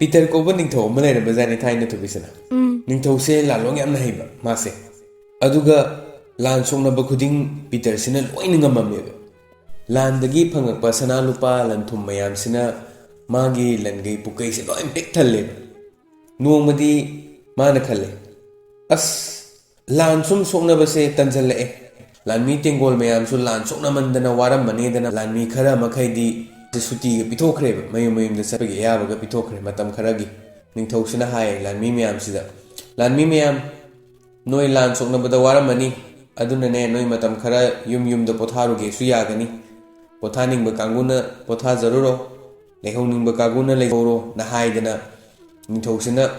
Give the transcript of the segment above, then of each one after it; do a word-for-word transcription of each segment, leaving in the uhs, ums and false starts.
Peter ꯀꯧꯕ ꯅꯤꯡꯊꯧ ꯑꯃ ꯂꯩꯔꯝꯕꯖꯥꯠꯅꯤ ꯊꯥꯏꯅ, ꯊꯣꯏꯕꯤꯁꯅꯥ꯫ ꯎꯝ ꯅꯤꯡꯊꯧꯁꯦ ꯂꯥꯜꯂꯣꯡ ꯌꯥꯝꯅ ꯍꯩꯕ ꯃꯥꯁꯦ꯫ ꯑꯗꯨꯒ ꯂꯥꯟ ꯁꯣꯛꯅꯕ ꯈꯨꯗꯤꯡ ꯄꯤꯇꯔꯁꯤꯅ ꯂꯣꯏꯅ ꯉꯝꯃꯝꯃꯦꯕ꯫ ꯂꯥꯟꯗꯒꯤ ꯐꯪꯉꯛꯄ ꯁꯅꯥ ꯂꯨꯄꯥ ꯂꯟ ꯊꯨꯝ ꯃꯌꯥꯝꯁꯤꯅ ꯃꯥꯒꯤ ꯂꯟꯒꯩ ꯄꯨꯀꯩꯁꯦ ꯂꯣꯏ ꯄꯤꯛ ꯊꯜꯂꯦꯕ꯫ ꯅꯣꯡꯃꯗꯤ ꯃꯥꯅ ꯈꯜꯂꯦ, "ꯑꯁ, ꯂꯥꯟ ꯁꯨꯝ ꯁꯣꯛꯅꯕꯁꯦ ꯇꯟꯖꯜꯂꯛꯑꯦ꯫ ꯂꯥꯟꯃꯤ ꯇꯦꯡꯒꯣꯜ ꯃꯌꯥꯝꯁꯨ ꯂꯥꯟ ꯁꯣꯛꯅꯃꯟꯗꯅ ꯋꯥꯔꯝꯃꯅꯤꯗꯅ ꯂꯥꯟꯃꯤ ꯈꯔ ꯃꯈꯩꯗꯤ ꯁꯨꯇꯤꯒ ꯄꯤꯊꯣꯛꯈ꯭ꯔꯦꯕ, ꯃꯌꯨꯝ ꯃꯌꯨꯝꯗ ꯆꯠꯄꯒꯤ ꯑꯌꯥꯕꯒ ꯄꯤꯊꯣꯛꯈ꯭ꯔꯦ ꯃꯇꯝ ꯈꯔꯒꯤ꯫" ꯅꯤꯡꯊꯧꯁꯤꯅ ꯍꯥꯏꯌꯦ ꯂꯥꯟꯃꯤ ꯃꯌꯥꯝꯁꯤꯗ, "ꯂꯥꯟꯃꯤ ꯃꯌꯥꯝ, ꯅꯣꯏ ꯂꯥꯟ ꯁꯣꯛꯅꯕꯗ ꯋꯥꯔꯝꯃꯅꯤ, ꯑꯗꯨꯅꯅꯦ ꯅꯣꯏ ꯃꯇꯝ ꯈꯔ ꯌꯨꯝ ꯌꯨꯝꯗ ꯄꯣꯊꯥꯔꯨꯒꯦꯁꯨ ꯌꯥꯒꯅꯤ꯫ ꯄꯣꯊꯥꯅꯤꯡꯕ ꯀꯥꯡꯕꯨꯅ ꯄꯣꯊꯥꯖꯔꯨꯔꯣ, ꯂꯩꯍꯧꯅꯤꯡꯕ ꯀꯥꯡꯕꯨꯅ ꯂꯩꯍꯧꯔꯣꯅ" ꯍꯥꯏꯗꯅ ꯅꯤꯡꯊꯧꯁꯤꯅ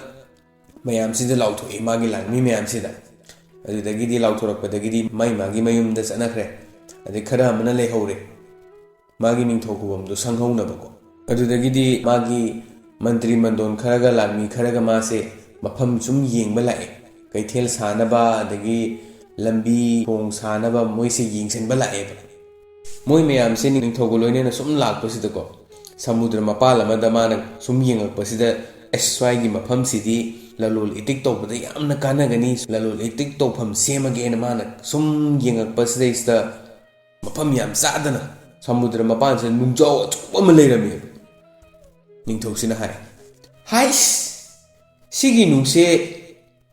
ꯃꯌꯥꯝꯁꯤꯗ ꯂꯥꯎꯊꯣꯛꯏ, ꯃꯥꯒꯤ ꯂꯥꯟꯃꯤ ꯃꯌꯥꯝꯁꯤꯗ꯫ ꯑꯗꯨꯗꯒꯤꯗꯤ ꯂꯥꯎꯊꯣꯔꯛꯄꯗꯒꯤꯗꯤ ꯃꯥꯏ ꯃꯥꯒꯤ ꯃꯌꯨꯝꯗ ꯆꯠꯅꯈ꯭ꯔꯦ꯫ ꯑꯗꯩ ꯈꯔ ꯑꯃꯅ ꯂꯩꯍꯧꯔꯦ ꯃꯥꯒꯤ ꯅꯤꯡꯊꯧ ꯈꯨꯕꯝꯗꯣ ꯁꯪꯍꯧꯅꯕꯀꯣ꯫ ꯑꯗꯨꯗꯒꯤꯗꯤ ꯃꯥꯒꯤ ꯃꯟꯇ꯭ꯔꯤ ꯃꯟꯗꯣꯟ ꯈꯔꯒ ꯂꯥꯟꯃꯤ ꯈꯔꯒ ꯃꯥꯁꯦ ꯃꯐꯝ ꯁꯨꯝ ꯌꯦꯡꯕ ꯂꯥꯛꯑꯦ꯫ ꯀꯩꯊꯦꯜ ꯁꯥꯅꯕ, ꯑꯗꯒꯤ ꯂꯝꯕꯤ ꯊꯣꯡ ꯁꯥꯅꯕ ꯃꯣꯏꯁꯦ ꯌꯦꯡꯁꯤꯟꯕ ꯂꯥꯛꯑꯦꯕ꯫ ꯃꯣꯏ ꯃꯌꯥꯝꯁꯦ ꯅꯤꯡꯊꯧꯒ ꯂꯣꯏꯅꯅ ꯁꯨꯝ ꯂꯥꯛꯄꯁꯤꯗꯀꯣ, ꯁꯃꯨꯗ꯭ꯔ ꯃꯄꯥꯜ ꯑꯃꯗ ꯃꯥꯅ ꯁꯨꯝ ꯌꯦꯡꯉꯛꯄꯁꯤꯗ, "ꯑꯁ, ꯁ꯭ꯋꯥꯏꯒꯤ ꯃꯐꯝꯁꯤꯗꯤ ꯂꯂꯣꯟ ꯏꯇꯤꯛ ꯇꯧꯕꯗ ꯌꯥꯝꯅ ꯀꯥꯟꯅꯒꯅꯤ, ꯂꯂꯣꯟ ꯏꯇꯤꯛ ꯇꯧꯐꯝ ꯁꯦꯝꯃꯒꯦꯅ" ꯃꯥꯅ ꯁꯨꯝ ꯌꯦꯡꯉꯛꯄꯁꯤꯗꯩꯁꯤꯗ, ꯃꯐꯝ ꯌꯥꯝ ꯆꯥꯗꯅ ꯁꯃꯨꯗ꯭ꯔ ꯃꯄꯥꯟꯁꯤꯗ ꯅꯨꯡꯖꯥꯎ ꯑꯆꯧꯕ ꯑꯃ ꯂꯩꯔꯝꯃꯦꯕ꯫ ꯅꯤꯡꯊꯧꯁꯤꯅ ꯍꯥꯏ, "ꯍꯥꯏꯁ, ꯁꯤꯒꯤ ꯅꯨꯡꯁꯦ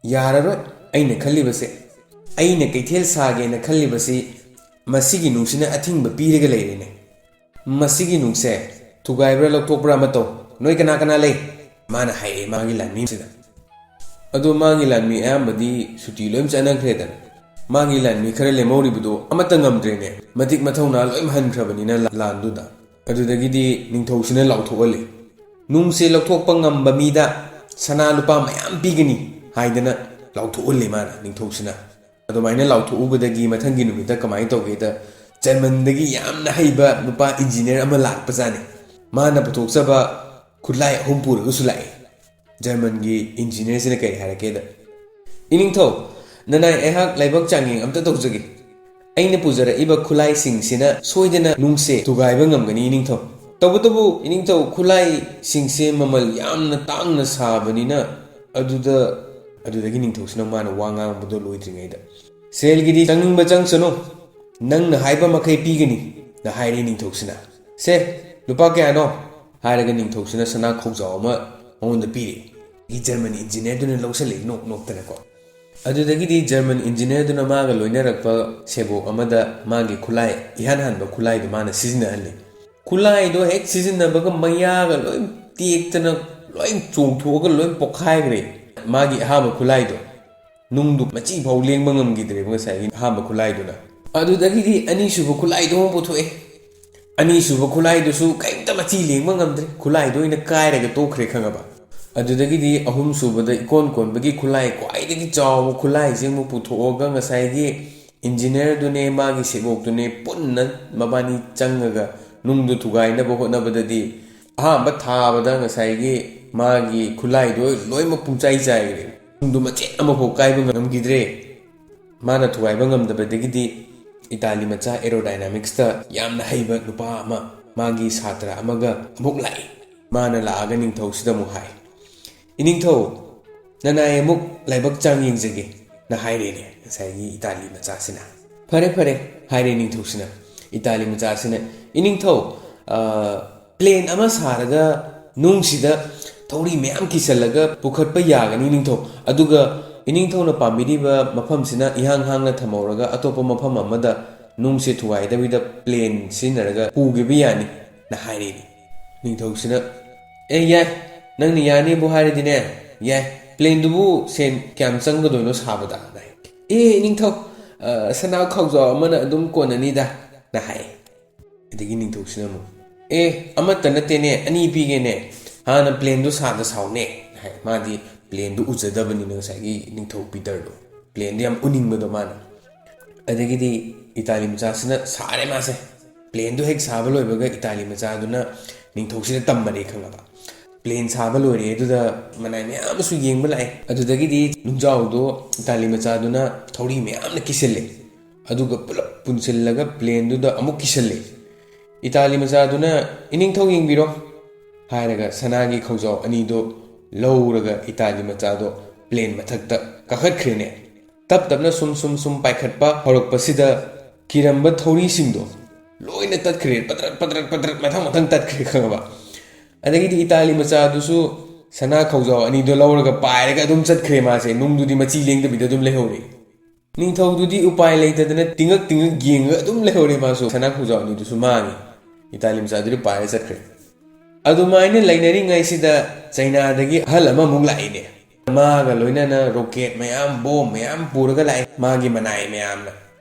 ꯌꯥꯔꯔꯣꯏ꯫ ꯑꯩꯅ ꯈꯜꯂꯤꯕꯁꯦ, ꯑꯩꯅ ꯀꯩꯊꯦꯜ ꯁꯥꯒꯦꯅ ꯈꯜꯂꯤꯕꯁꯤ, ꯃꯁꯤꯒꯤ ꯅꯨꯡꯁꯤꯅ ꯑꯊꯤꯡꯕ ꯄꯤꯔꯒ ꯂꯩꯔꯦꯅꯦ꯫ ꯃꯁꯤꯒꯤ ꯅꯨꯡꯁꯦ ꯊꯨꯒꯥꯏꯕ꯭ꯔꯥ ꯂꯧꯊꯣꯛꯄ꯭ꯔꯥ ꯑꯃ ꯇꯧ꯫ ꯅꯣꯏ ꯀꯅꯥ ꯀꯅꯥ ꯂꯩ?" ꯃꯥꯅ ꯍꯥꯏꯔꯛꯑꯦ ꯃꯥꯒꯤ ꯂꯥꯟꯃꯤꯁꯤꯗ꯫ ꯑꯗꯣ ꯃꯥꯒꯤ ꯂꯥꯟꯃꯤ ꯑꯌꯥꯝꯕꯗꯤ ꯁꯨꯇꯤ ꯂꯣꯏ ꯆꯠꯅꯈ꯭ꯔꯦꯗꯅ꯫ ꯃꯥꯒꯤ ꯂꯥꯟꯃꯤ ꯈꯔ ꯂꯦꯝꯍꯧꯔꯤꯕꯗꯣ ꯑꯃꯠꯇ ꯉꯝꯗ꯭ꯔꯦꯅꯦ, ꯃꯇꯤꯛ ꯃꯊꯧꯅꯥ ꯂꯣꯏ ꯍꯟꯈ꯭ꯔꯕꯅꯤꯅ ꯂꯥꯟꯗꯨꯗ꯫ ꯑꯗꯨꯗꯒꯤꯗꯤ ꯅꯤꯡꯊꯧꯁꯤꯅ ꯂꯥꯎꯊꯣꯛꯍꯜꯂꯤ, "ꯅꯨꯡꯁꯦ ꯂꯧꯊꯣꯛꯄ ꯉꯝꯕ ꯃꯤꯗ ꯁꯅꯥ ꯂꯨꯄꯥ ꯃꯌꯥꯝ ꯄꯤꯒꯅꯤ" ꯍꯥꯏꯗꯅ ꯂꯥꯎꯊꯣꯛꯍꯜꯂꯤ ꯃꯥꯅ, ꯅꯤꯡꯊꯧꯁꯤꯅ꯫ ꯑꯗꯨꯃꯥꯏꯅ ꯂꯥꯎꯊꯣꯛꯎꯕꯗꯒꯤ ꯃꯊꯪꯒꯤ ꯅꯨꯃꯤꯠꯇ ꯀꯃꯥꯏꯅ ꯇꯧꯒꯦꯗ, ꯖꯔꯃꯟꯗꯒꯤ ꯌꯥꯝꯅ ꯍꯩꯕ ꯅꯨꯄꯥ ꯏꯟꯖꯤꯅꯤꯌꯔ ꯑꯃ ꯂꯥꯛꯄꯖꯥꯠꯅꯤ꯫ ꯃꯥꯅ ꯄꯨꯊꯣꯛꯆꯕ ꯈꯨꯠꯂꯥꯏ ꯑꯍꯨꯝ ꯄꯨꯔꯒꯁꯨ ꯂꯥꯛꯑꯦ꯫ ꯖꯔꯃꯟꯒꯤ ꯏꯟꯖꯤꯅꯤꯌꯔꯁꯤꯅ ꯀꯔꯤ ꯍꯥꯏꯔꯛꯀꯦꯗ, "ꯏꯅꯤꯡꯊꯧ, ꯅꯅꯥꯏ ꯑꯩꯍꯥꯛ ꯂꯥꯏꯕꯛ ꯆꯥꯡꯌꯦꯡ ꯑꯝꯇ ꯇꯧꯖꯒꯦ꯫ ꯑꯩꯅ ꯄꯨꯖꯔꯛꯏꯕ ꯈꯨꯠꯂꯥꯏꯁꯤꯡꯁꯤꯅ ꯁꯣꯏꯗꯅ ꯅꯨꯡꯁꯦ ꯊꯨꯒꯥꯏꯕ ꯉꯝꯒꯅꯤ, ꯏꯅꯤꯡꯊꯧ"꯫ ꯇꯧꯕꯇꯕꯨ ꯏꯅꯤꯡꯊꯧ, ꯈꯨꯠꯂꯥꯏꯁꯤꯡꯁꯦ ꯃꯃꯜ ꯌꯥꯝꯅ ꯇꯥꯡꯅ ꯁꯥꯕꯅꯤꯅ, ꯑꯗꯨꯗ ꯑꯗꯨꯗꯒꯤ ꯅꯤꯡꯊꯧꯁꯤꯅ ꯃꯥꯅ ꯋꯥ ꯉꯥꯡꯕꯗꯣ ꯂꯣꯏꯗ꯭ꯔꯤꯉꯩꯗ, "ꯁꯦꯜꯒꯤꯗꯤ ꯆꯪꯅꯤꯡꯕ ꯆꯪꯁꯅꯨ, ꯅꯪꯅ ꯍꯥꯏꯕ ꯃꯈꯩ ꯄꯤꯒꯅꯤ" ꯅ ꯍꯥꯏꯔꯦ ꯅꯤꯡꯊꯧꯁꯤꯅ꯫ "ꯁꯦ, ꯂꯨꯄꯥ ꯀꯌꯥꯅꯣ?" ꯍꯥꯏꯔꯒ ꯅꯤꯡꯊꯧꯁꯤꯅ ꯁꯅꯥ ꯈꯧꯖꯥꯎ ꯑꯃ ꯃꯉꯣꯟꯗ ꯄꯤꯔꯦ꯫ ꯖꯔꯃꯟ ꯏꯟꯖꯤꯅꯤꯌꯔꯗꯨꯅ ꯂꯧꯁꯜꯂꯛꯏ ꯅꯣꯛ ꯅꯣꯛꯇꯅꯀꯣ꯫ ꯑꯗꯨꯗꯒꯤꯗꯤ ꯖꯔꯃꯟ ꯏꯟꯖꯤꯅꯤꯌꯔꯗꯨꯅ ꯃꯥꯒ ꯂꯣꯏꯅꯔꯛꯄ ꯁꯦꯕꯣꯛ ꯑꯃꯗ ꯃꯥꯒꯤ ꯈꯨꯠꯂꯥꯏ, ꯏꯍꯥꯟ ꯍꯥꯟꯕ ꯈꯨꯠꯂꯥꯏꯗꯨ ꯃꯥꯅ ꯁꯤꯖꯤꯟꯅꯍꯜꯂꯤ꯫ ꯈꯨꯠꯂꯥꯏꯗꯣ ꯍꯦꯛ ꯁꯤꯖꯤꯟꯅꯕꯒ ꯃꯌꯥꯒ ꯂꯣꯏ ꯇꯦꯛꯇꯅ, ꯂꯣꯏ ꯆꯣꯡꯊꯣꯛꯑꯒ ꯂꯣꯏ ꯄꯣꯛꯈꯥꯏꯈ꯭ꯔꯦ꯫ ꯃꯥꯒꯤ ꯑꯍꯥꯟꯕ ꯈꯨꯠꯂꯥꯏꯗꯣ, ꯅꯨꯡꯗꯨ ꯃꯆꯤ ꯐꯥꯎ ꯂꯦꯡꯕ ꯉꯝꯈꯤꯗ꯭ꯔꯦꯕ ꯉꯁꯥꯏꯒꯤ ꯑꯍꯥꯟꯕ ꯈꯨꯠꯂꯥꯏꯗꯨꯅ꯫ ꯑꯗꯨꯗꯒꯤꯗꯤ ꯑꯅꯤꯁꯨꯕ ꯈꯨꯠꯂꯥꯏꯗꯣ ꯑꯃ ꯄꯨꯊꯣꯛꯑꯦ꯫ ꯑꯅꯤꯁꯨꯕ ꯈꯨꯠꯂꯥꯏꯗꯨꯁꯨ ꯀꯔꯤꯝꯇ ꯃꯆꯤ ꯂꯦꯡꯕ ꯉꯝꯗ꯭ꯔꯦ, ꯈꯨꯠꯂꯥꯏꯗꯣ ꯑꯣꯏꯅ ꯀꯥꯏꯔꯒ ꯇꯣꯛꯈ꯭ꯔꯦ, ꯈꯪꯉꯕ? ꯑꯗꯨꯗꯒꯤꯗꯤ ꯑꯍꯨꯝꯁꯨꯕꯗ ꯏꯀꯣꯟ ꯀꯣꯟꯕꯒꯤ ꯈꯨꯠꯂꯥꯏ, ꯈ꯭ꯋꯥꯏꯗꯒꯤ ꯆꯥꯎꯕ ꯈꯨꯠꯂꯥꯏꯁꯦ ꯑꯃꯨꯛ ꯄꯨꯊꯣꯛꯑꯒ ꯉꯁꯥꯏꯒꯤ ꯏꯟꯖꯤꯅꯤꯌꯔꯗꯨꯅꯦ ꯃꯥꯒꯤ ꯁꯦꯕꯣꯛꯇꯨꯅꯦ ꯄꯨꯟꯅ ꯃꯕꯥꯅꯤ ꯆꯪꯉꯒ ꯅꯨꯡꯗꯨ ꯊꯨꯒꯥꯏꯅꯕ ꯍꯣꯠꯅꯕꯗꯗꯤ, ꯑꯍꯥꯟꯕ ꯊꯥꯕꯗ ꯉꯁꯥꯏꯒꯤ ꯃꯥꯒꯤ ꯈꯨꯠꯂꯥꯏꯗꯣ ꯂꯣꯏꯅꯃꯛ ꯄꯨꯡꯆꯥꯏ ꯆꯥꯏꯈ꯭ꯔꯦ꯫ ꯅꯨꯡꯗꯨ ꯃꯆꯦꯠ ꯑꯃꯐꯥꯎ ꯀꯥꯏꯕ ꯉꯝꯈꯤꯗ꯭ꯔꯦ꯫ ꯃꯥꯅ ꯊꯨꯒꯥꯏꯕ ꯉꯝꯗꯕꯗꯒꯤꯗꯤ ꯏꯇꯥꯂꯤ ꯃꯆꯥ ꯑꯦꯔꯣꯗꯥꯏꯅꯥꯃꯤꯛꯁꯇ ꯌꯥꯝꯅ ꯍꯩꯕ ꯅꯨꯄꯥ ꯑꯃ, ꯃꯥꯒꯤ ꯁꯥꯇ꯭ꯔ ꯑꯃꯒ ꯑꯃꯨꯛ ꯂꯥꯛꯏ꯫ ꯃꯥꯅ ꯂꯥꯛꯑꯒ ꯅꯤꯡꯊꯧꯁꯤꯗ ꯑꯃꯨꯛ ꯍꯥꯏ, "ꯏꯅꯤꯡꯊꯧ, ꯅꯅꯥꯏ ꯑꯃꯨꯛ ꯂꯥꯏꯕꯛ ꯆꯥꯡ ꯌꯦꯡꯖꯒꯦ" ꯅ ꯍꯥꯏꯔꯦꯅꯦ ꯉꯁꯥꯏꯒꯤ ꯏꯇꯥꯂꯤ ꯃꯆꯥꯁꯤꯅ꯫ "ꯐꯔꯦ, ꯐꯔꯦ" ꯍꯥꯏꯔꯦ ꯅꯤꯡꯊꯧꯁꯤꯅ꯫ ꯏꯇꯥꯂꯤ ꯃꯆꯥꯁꯤꯅ, "ꯏꯅꯤꯡꯊꯧ, ꯑ, ꯄ꯭ꯂꯦꯟ ꯑꯃ ꯁꯥꯔꯒ ꯅꯨꯡꯁꯤꯗ ꯊꯧꯔꯤ ꯃꯌꯥꯝ ꯀꯤꯁꯜꯂꯒ ꯄꯨꯈꯠꯄ ꯌꯥꯒꯅꯤ ꯅꯤꯡꯊꯧ꯫ ꯑꯗꯨꯒ ꯏꯅꯤꯡꯊꯧꯅ ꯄꯥꯝꯕꯤꯔꯤꯕ ꯃꯐꯝꯁꯤꯅ ꯏꯍꯥꯡ ꯍꯥꯡꯅ ꯊꯝꯍꯧꯔꯒ ꯑꯇꯣꯞꯄ ꯃꯐꯝ ꯑꯃꯗ ꯅꯨꯡꯁꯦ ꯊꯨꯒꯥꯏꯗꯕꯤꯗ ꯄ꯭ꯂꯦꯟ ꯁꯤꯖꯤꯟꯅꯔꯒ ꯄꯨꯈꯤꯕ ꯌꯥꯅꯤ" ꯅ ꯍꯥꯏꯔꯛꯏꯅꯤ꯫ ꯅꯤꯡꯊꯧꯁꯤꯅ, "ꯑꯦ, ꯌꯥꯏ, ꯅꯪꯅ ꯌꯥꯅꯤꯕꯨ ꯍꯥꯏꯔꯗꯤꯅꯦ, ꯌꯥꯏ, ꯄ꯭ꯂꯦꯟꯗꯨꯕꯨ ꯁꯦꯟ ꯀꯌꯥꯝ ꯆꯪꯒꯗꯣꯏꯅꯣ ꯁꯥꯕꯗ?" ꯅ ꯍꯥꯏ꯫ "ꯑꯦ, ꯅꯤꯡꯊꯧ, ꯑ, ꯁꯅꯥ ꯈꯥꯎꯖꯥꯎ ꯑꯃꯅ ꯑꯗꯨꯝ ꯀꯣꯟꯅꯅꯤꯗ" ꯅ ꯍꯥꯏ꯫ ꯑꯗꯒꯤ ꯅꯤꯡꯊꯧꯁꯤꯅ ꯑꯃꯨꯛ, "ꯑꯦ, ꯑꯃꯠꯇ ꯅꯠꯇꯦꯅꯦ, ꯑꯅꯤ ꯄꯤꯒꯦꯅꯦ, ꯍꯥꯟꯅ ꯄ꯭ꯂꯦꯟꯗꯣ ꯁꯥꯗ ꯁꯥꯎꯅꯦ" ꯍꯥꯏ꯫ ꯃꯥꯗꯤ ꯄ꯭ꯂꯦꯟꯗꯣ ꯎꯖꯗꯕꯅꯤꯅ ꯉꯁꯥꯏꯒꯤ ꯅꯤꯡꯊꯧ ꯄꯤꯇꯔꯗꯣ, ꯄ꯭ꯂꯦꯟꯗꯣ ꯌꯥꯝ ꯎꯅꯤꯡꯕꯗꯣ ꯃꯥꯅ꯫ ꯑꯗꯒꯤꯗꯤ ꯏꯇꯥꯂꯤ ꯃꯆꯥꯁꯤꯅ ꯁꯥꯔꯦ ꯃꯥꯁꯦ꯫ ꯄ꯭ꯂꯦꯟꯗꯣ ꯍꯦꯛ ꯁꯥꯕ ꯂꯣꯏꯕꯒ ꯏꯇꯥꯂꯤ ꯃꯆꯥꯗꯨꯅ ꯅꯤꯡꯊꯧꯁꯤꯗ ꯇꯝꯕꯅꯦ, ꯈꯪꯉꯕ? ꯄ꯭ꯂꯦꯟ ꯁꯥꯕ ꯂꯣꯏꯔꯦ, ꯑꯗꯨꯗ ꯃꯅꯥꯏ ꯃꯌꯥꯝꯁꯨ ꯌꯦꯡꯕ ꯂꯥꯛꯑꯦ꯫ ꯑꯗꯨꯗꯒꯤꯗꯤ ꯅꯨꯡꯖꯥꯎꯗꯣ ꯏꯇꯥꯂꯤ ꯃꯆꯥꯗꯨꯅ ꯊꯧꯔꯤ ꯃꯌꯥꯝꯅ ꯀꯤꯁꯜꯂꯦ꯫ ꯑꯗꯨꯒ ꯄꯨꯂꯞ ꯄꯨꯟꯁꯤꯜꯂꯒ ꯄ꯭ꯂꯦꯟꯗꯨꯗ ꯑꯃꯨꯛ ꯀꯤꯁꯜꯂꯦ꯫ ꯏꯇꯥꯂꯤ ꯃꯆꯥꯗꯨꯅ, "ꯏꯅꯤꯡꯊꯧ ꯌꯦꯡꯕꯤꯔꯣ" ꯍꯥꯏꯔꯒ ꯁꯅꯥꯒꯤ ꯈꯧꯖꯥꯎ ꯑꯅꯤꯗꯣ ꯂꯧꯔꯒ ꯏꯇꯥꯂꯤ ꯃꯆꯥꯗꯣ ꯄ꯭ꯂꯦꯟ ꯃꯊꯛꯇ ꯀꯥꯈꯠꯈ꯭ꯔꯦꯅꯦ꯫ ꯇꯞ ꯇꯞꯅ ꯁꯨꯝ ꯁꯨꯝ ꯁꯨꯝ ꯄꯥꯏꯈꯠꯄ ꯍꯧꯔꯛꯄꯁꯤꯗ ꯀꯤꯔꯝꯕ ꯊꯧꯔꯤꯁꯤꯡꯗꯣ ꯂꯣꯏꯅ ꯇꯠꯈ꯭ꯔꯦ, ꯄꯗ꯭ꯔꯠ ꯄꯗ꯭ꯔꯠ ꯄꯗ꯭ꯔꯠ ꯃꯊꯪ ꯃꯊꯪ ꯇꯠꯈ꯭ꯔꯦ, ꯈꯪꯉꯕ? ꯑꯗꯒꯤꯗꯤ ꯏꯇꯥꯂꯤ ꯃꯆꯥꯗꯨꯁꯨ ꯁꯅꯥ ꯈꯧꯖꯥꯎ ꯑꯅꯤꯗꯣ ꯂꯧꯔꯒ ꯄꯥꯏꯔꯒ ꯑꯗꯨꯝ ꯆꯠꯈ꯭ꯔꯦ꯫ ꯃꯥꯁꯦ ꯅꯨꯡꯗꯨꯗꯤ ꯃꯆꯤ ꯂꯦꯡꯗꯕꯤꯗ ꯑꯗꯨꯝ ꯂꯩꯍꯧꯔꯦ꯫ ꯅꯤꯡꯊꯧꯗꯨꯗꯤ ꯎꯄꯥꯏ ꯂꯩꯇꯗꯅ ꯇꯤꯡꯉꯛ ꯇꯤꯡꯉꯛ ꯌꯦꯡꯉꯒ ꯑꯗꯨꯝ ꯂꯩꯍꯧꯔꯦ꯫ ꯃꯥꯁꯨ ꯁꯅꯥ ꯈꯧꯖꯥꯎ ꯑꯅꯤꯗꯨꯁꯨ ꯃꯥꯡꯉꯤ꯫ ꯏꯇꯥꯂꯤ ꯃꯆꯥꯗꯨꯗꯤ ꯄꯥꯏꯔ ꯆꯠꯈ꯭ꯔꯦ꯫ ꯑꯗꯨꯃꯥꯏꯅ ꯂꯩꯅꯔꯤꯉꯩꯁꯤꯗ ꯆꯩꯅꯥꯗꯒꯤ ꯑꯍꯜ ꯑꯃꯃꯨꯛ ꯂꯥꯛꯏꯅꯦ꯫ ꯃꯥꯒ ꯂꯣꯏꯅꯅ ꯔꯣꯀꯦꯠ ꯃꯌꯥꯝ, ꯕꯣꯝ ꯃꯌꯥꯝ ꯄꯨꯔꯒ ꯂꯥꯛꯑꯦ, ꯃꯥꯒꯤ ꯃꯅꯥꯏ ꯃꯌꯥꯝꯅ꯫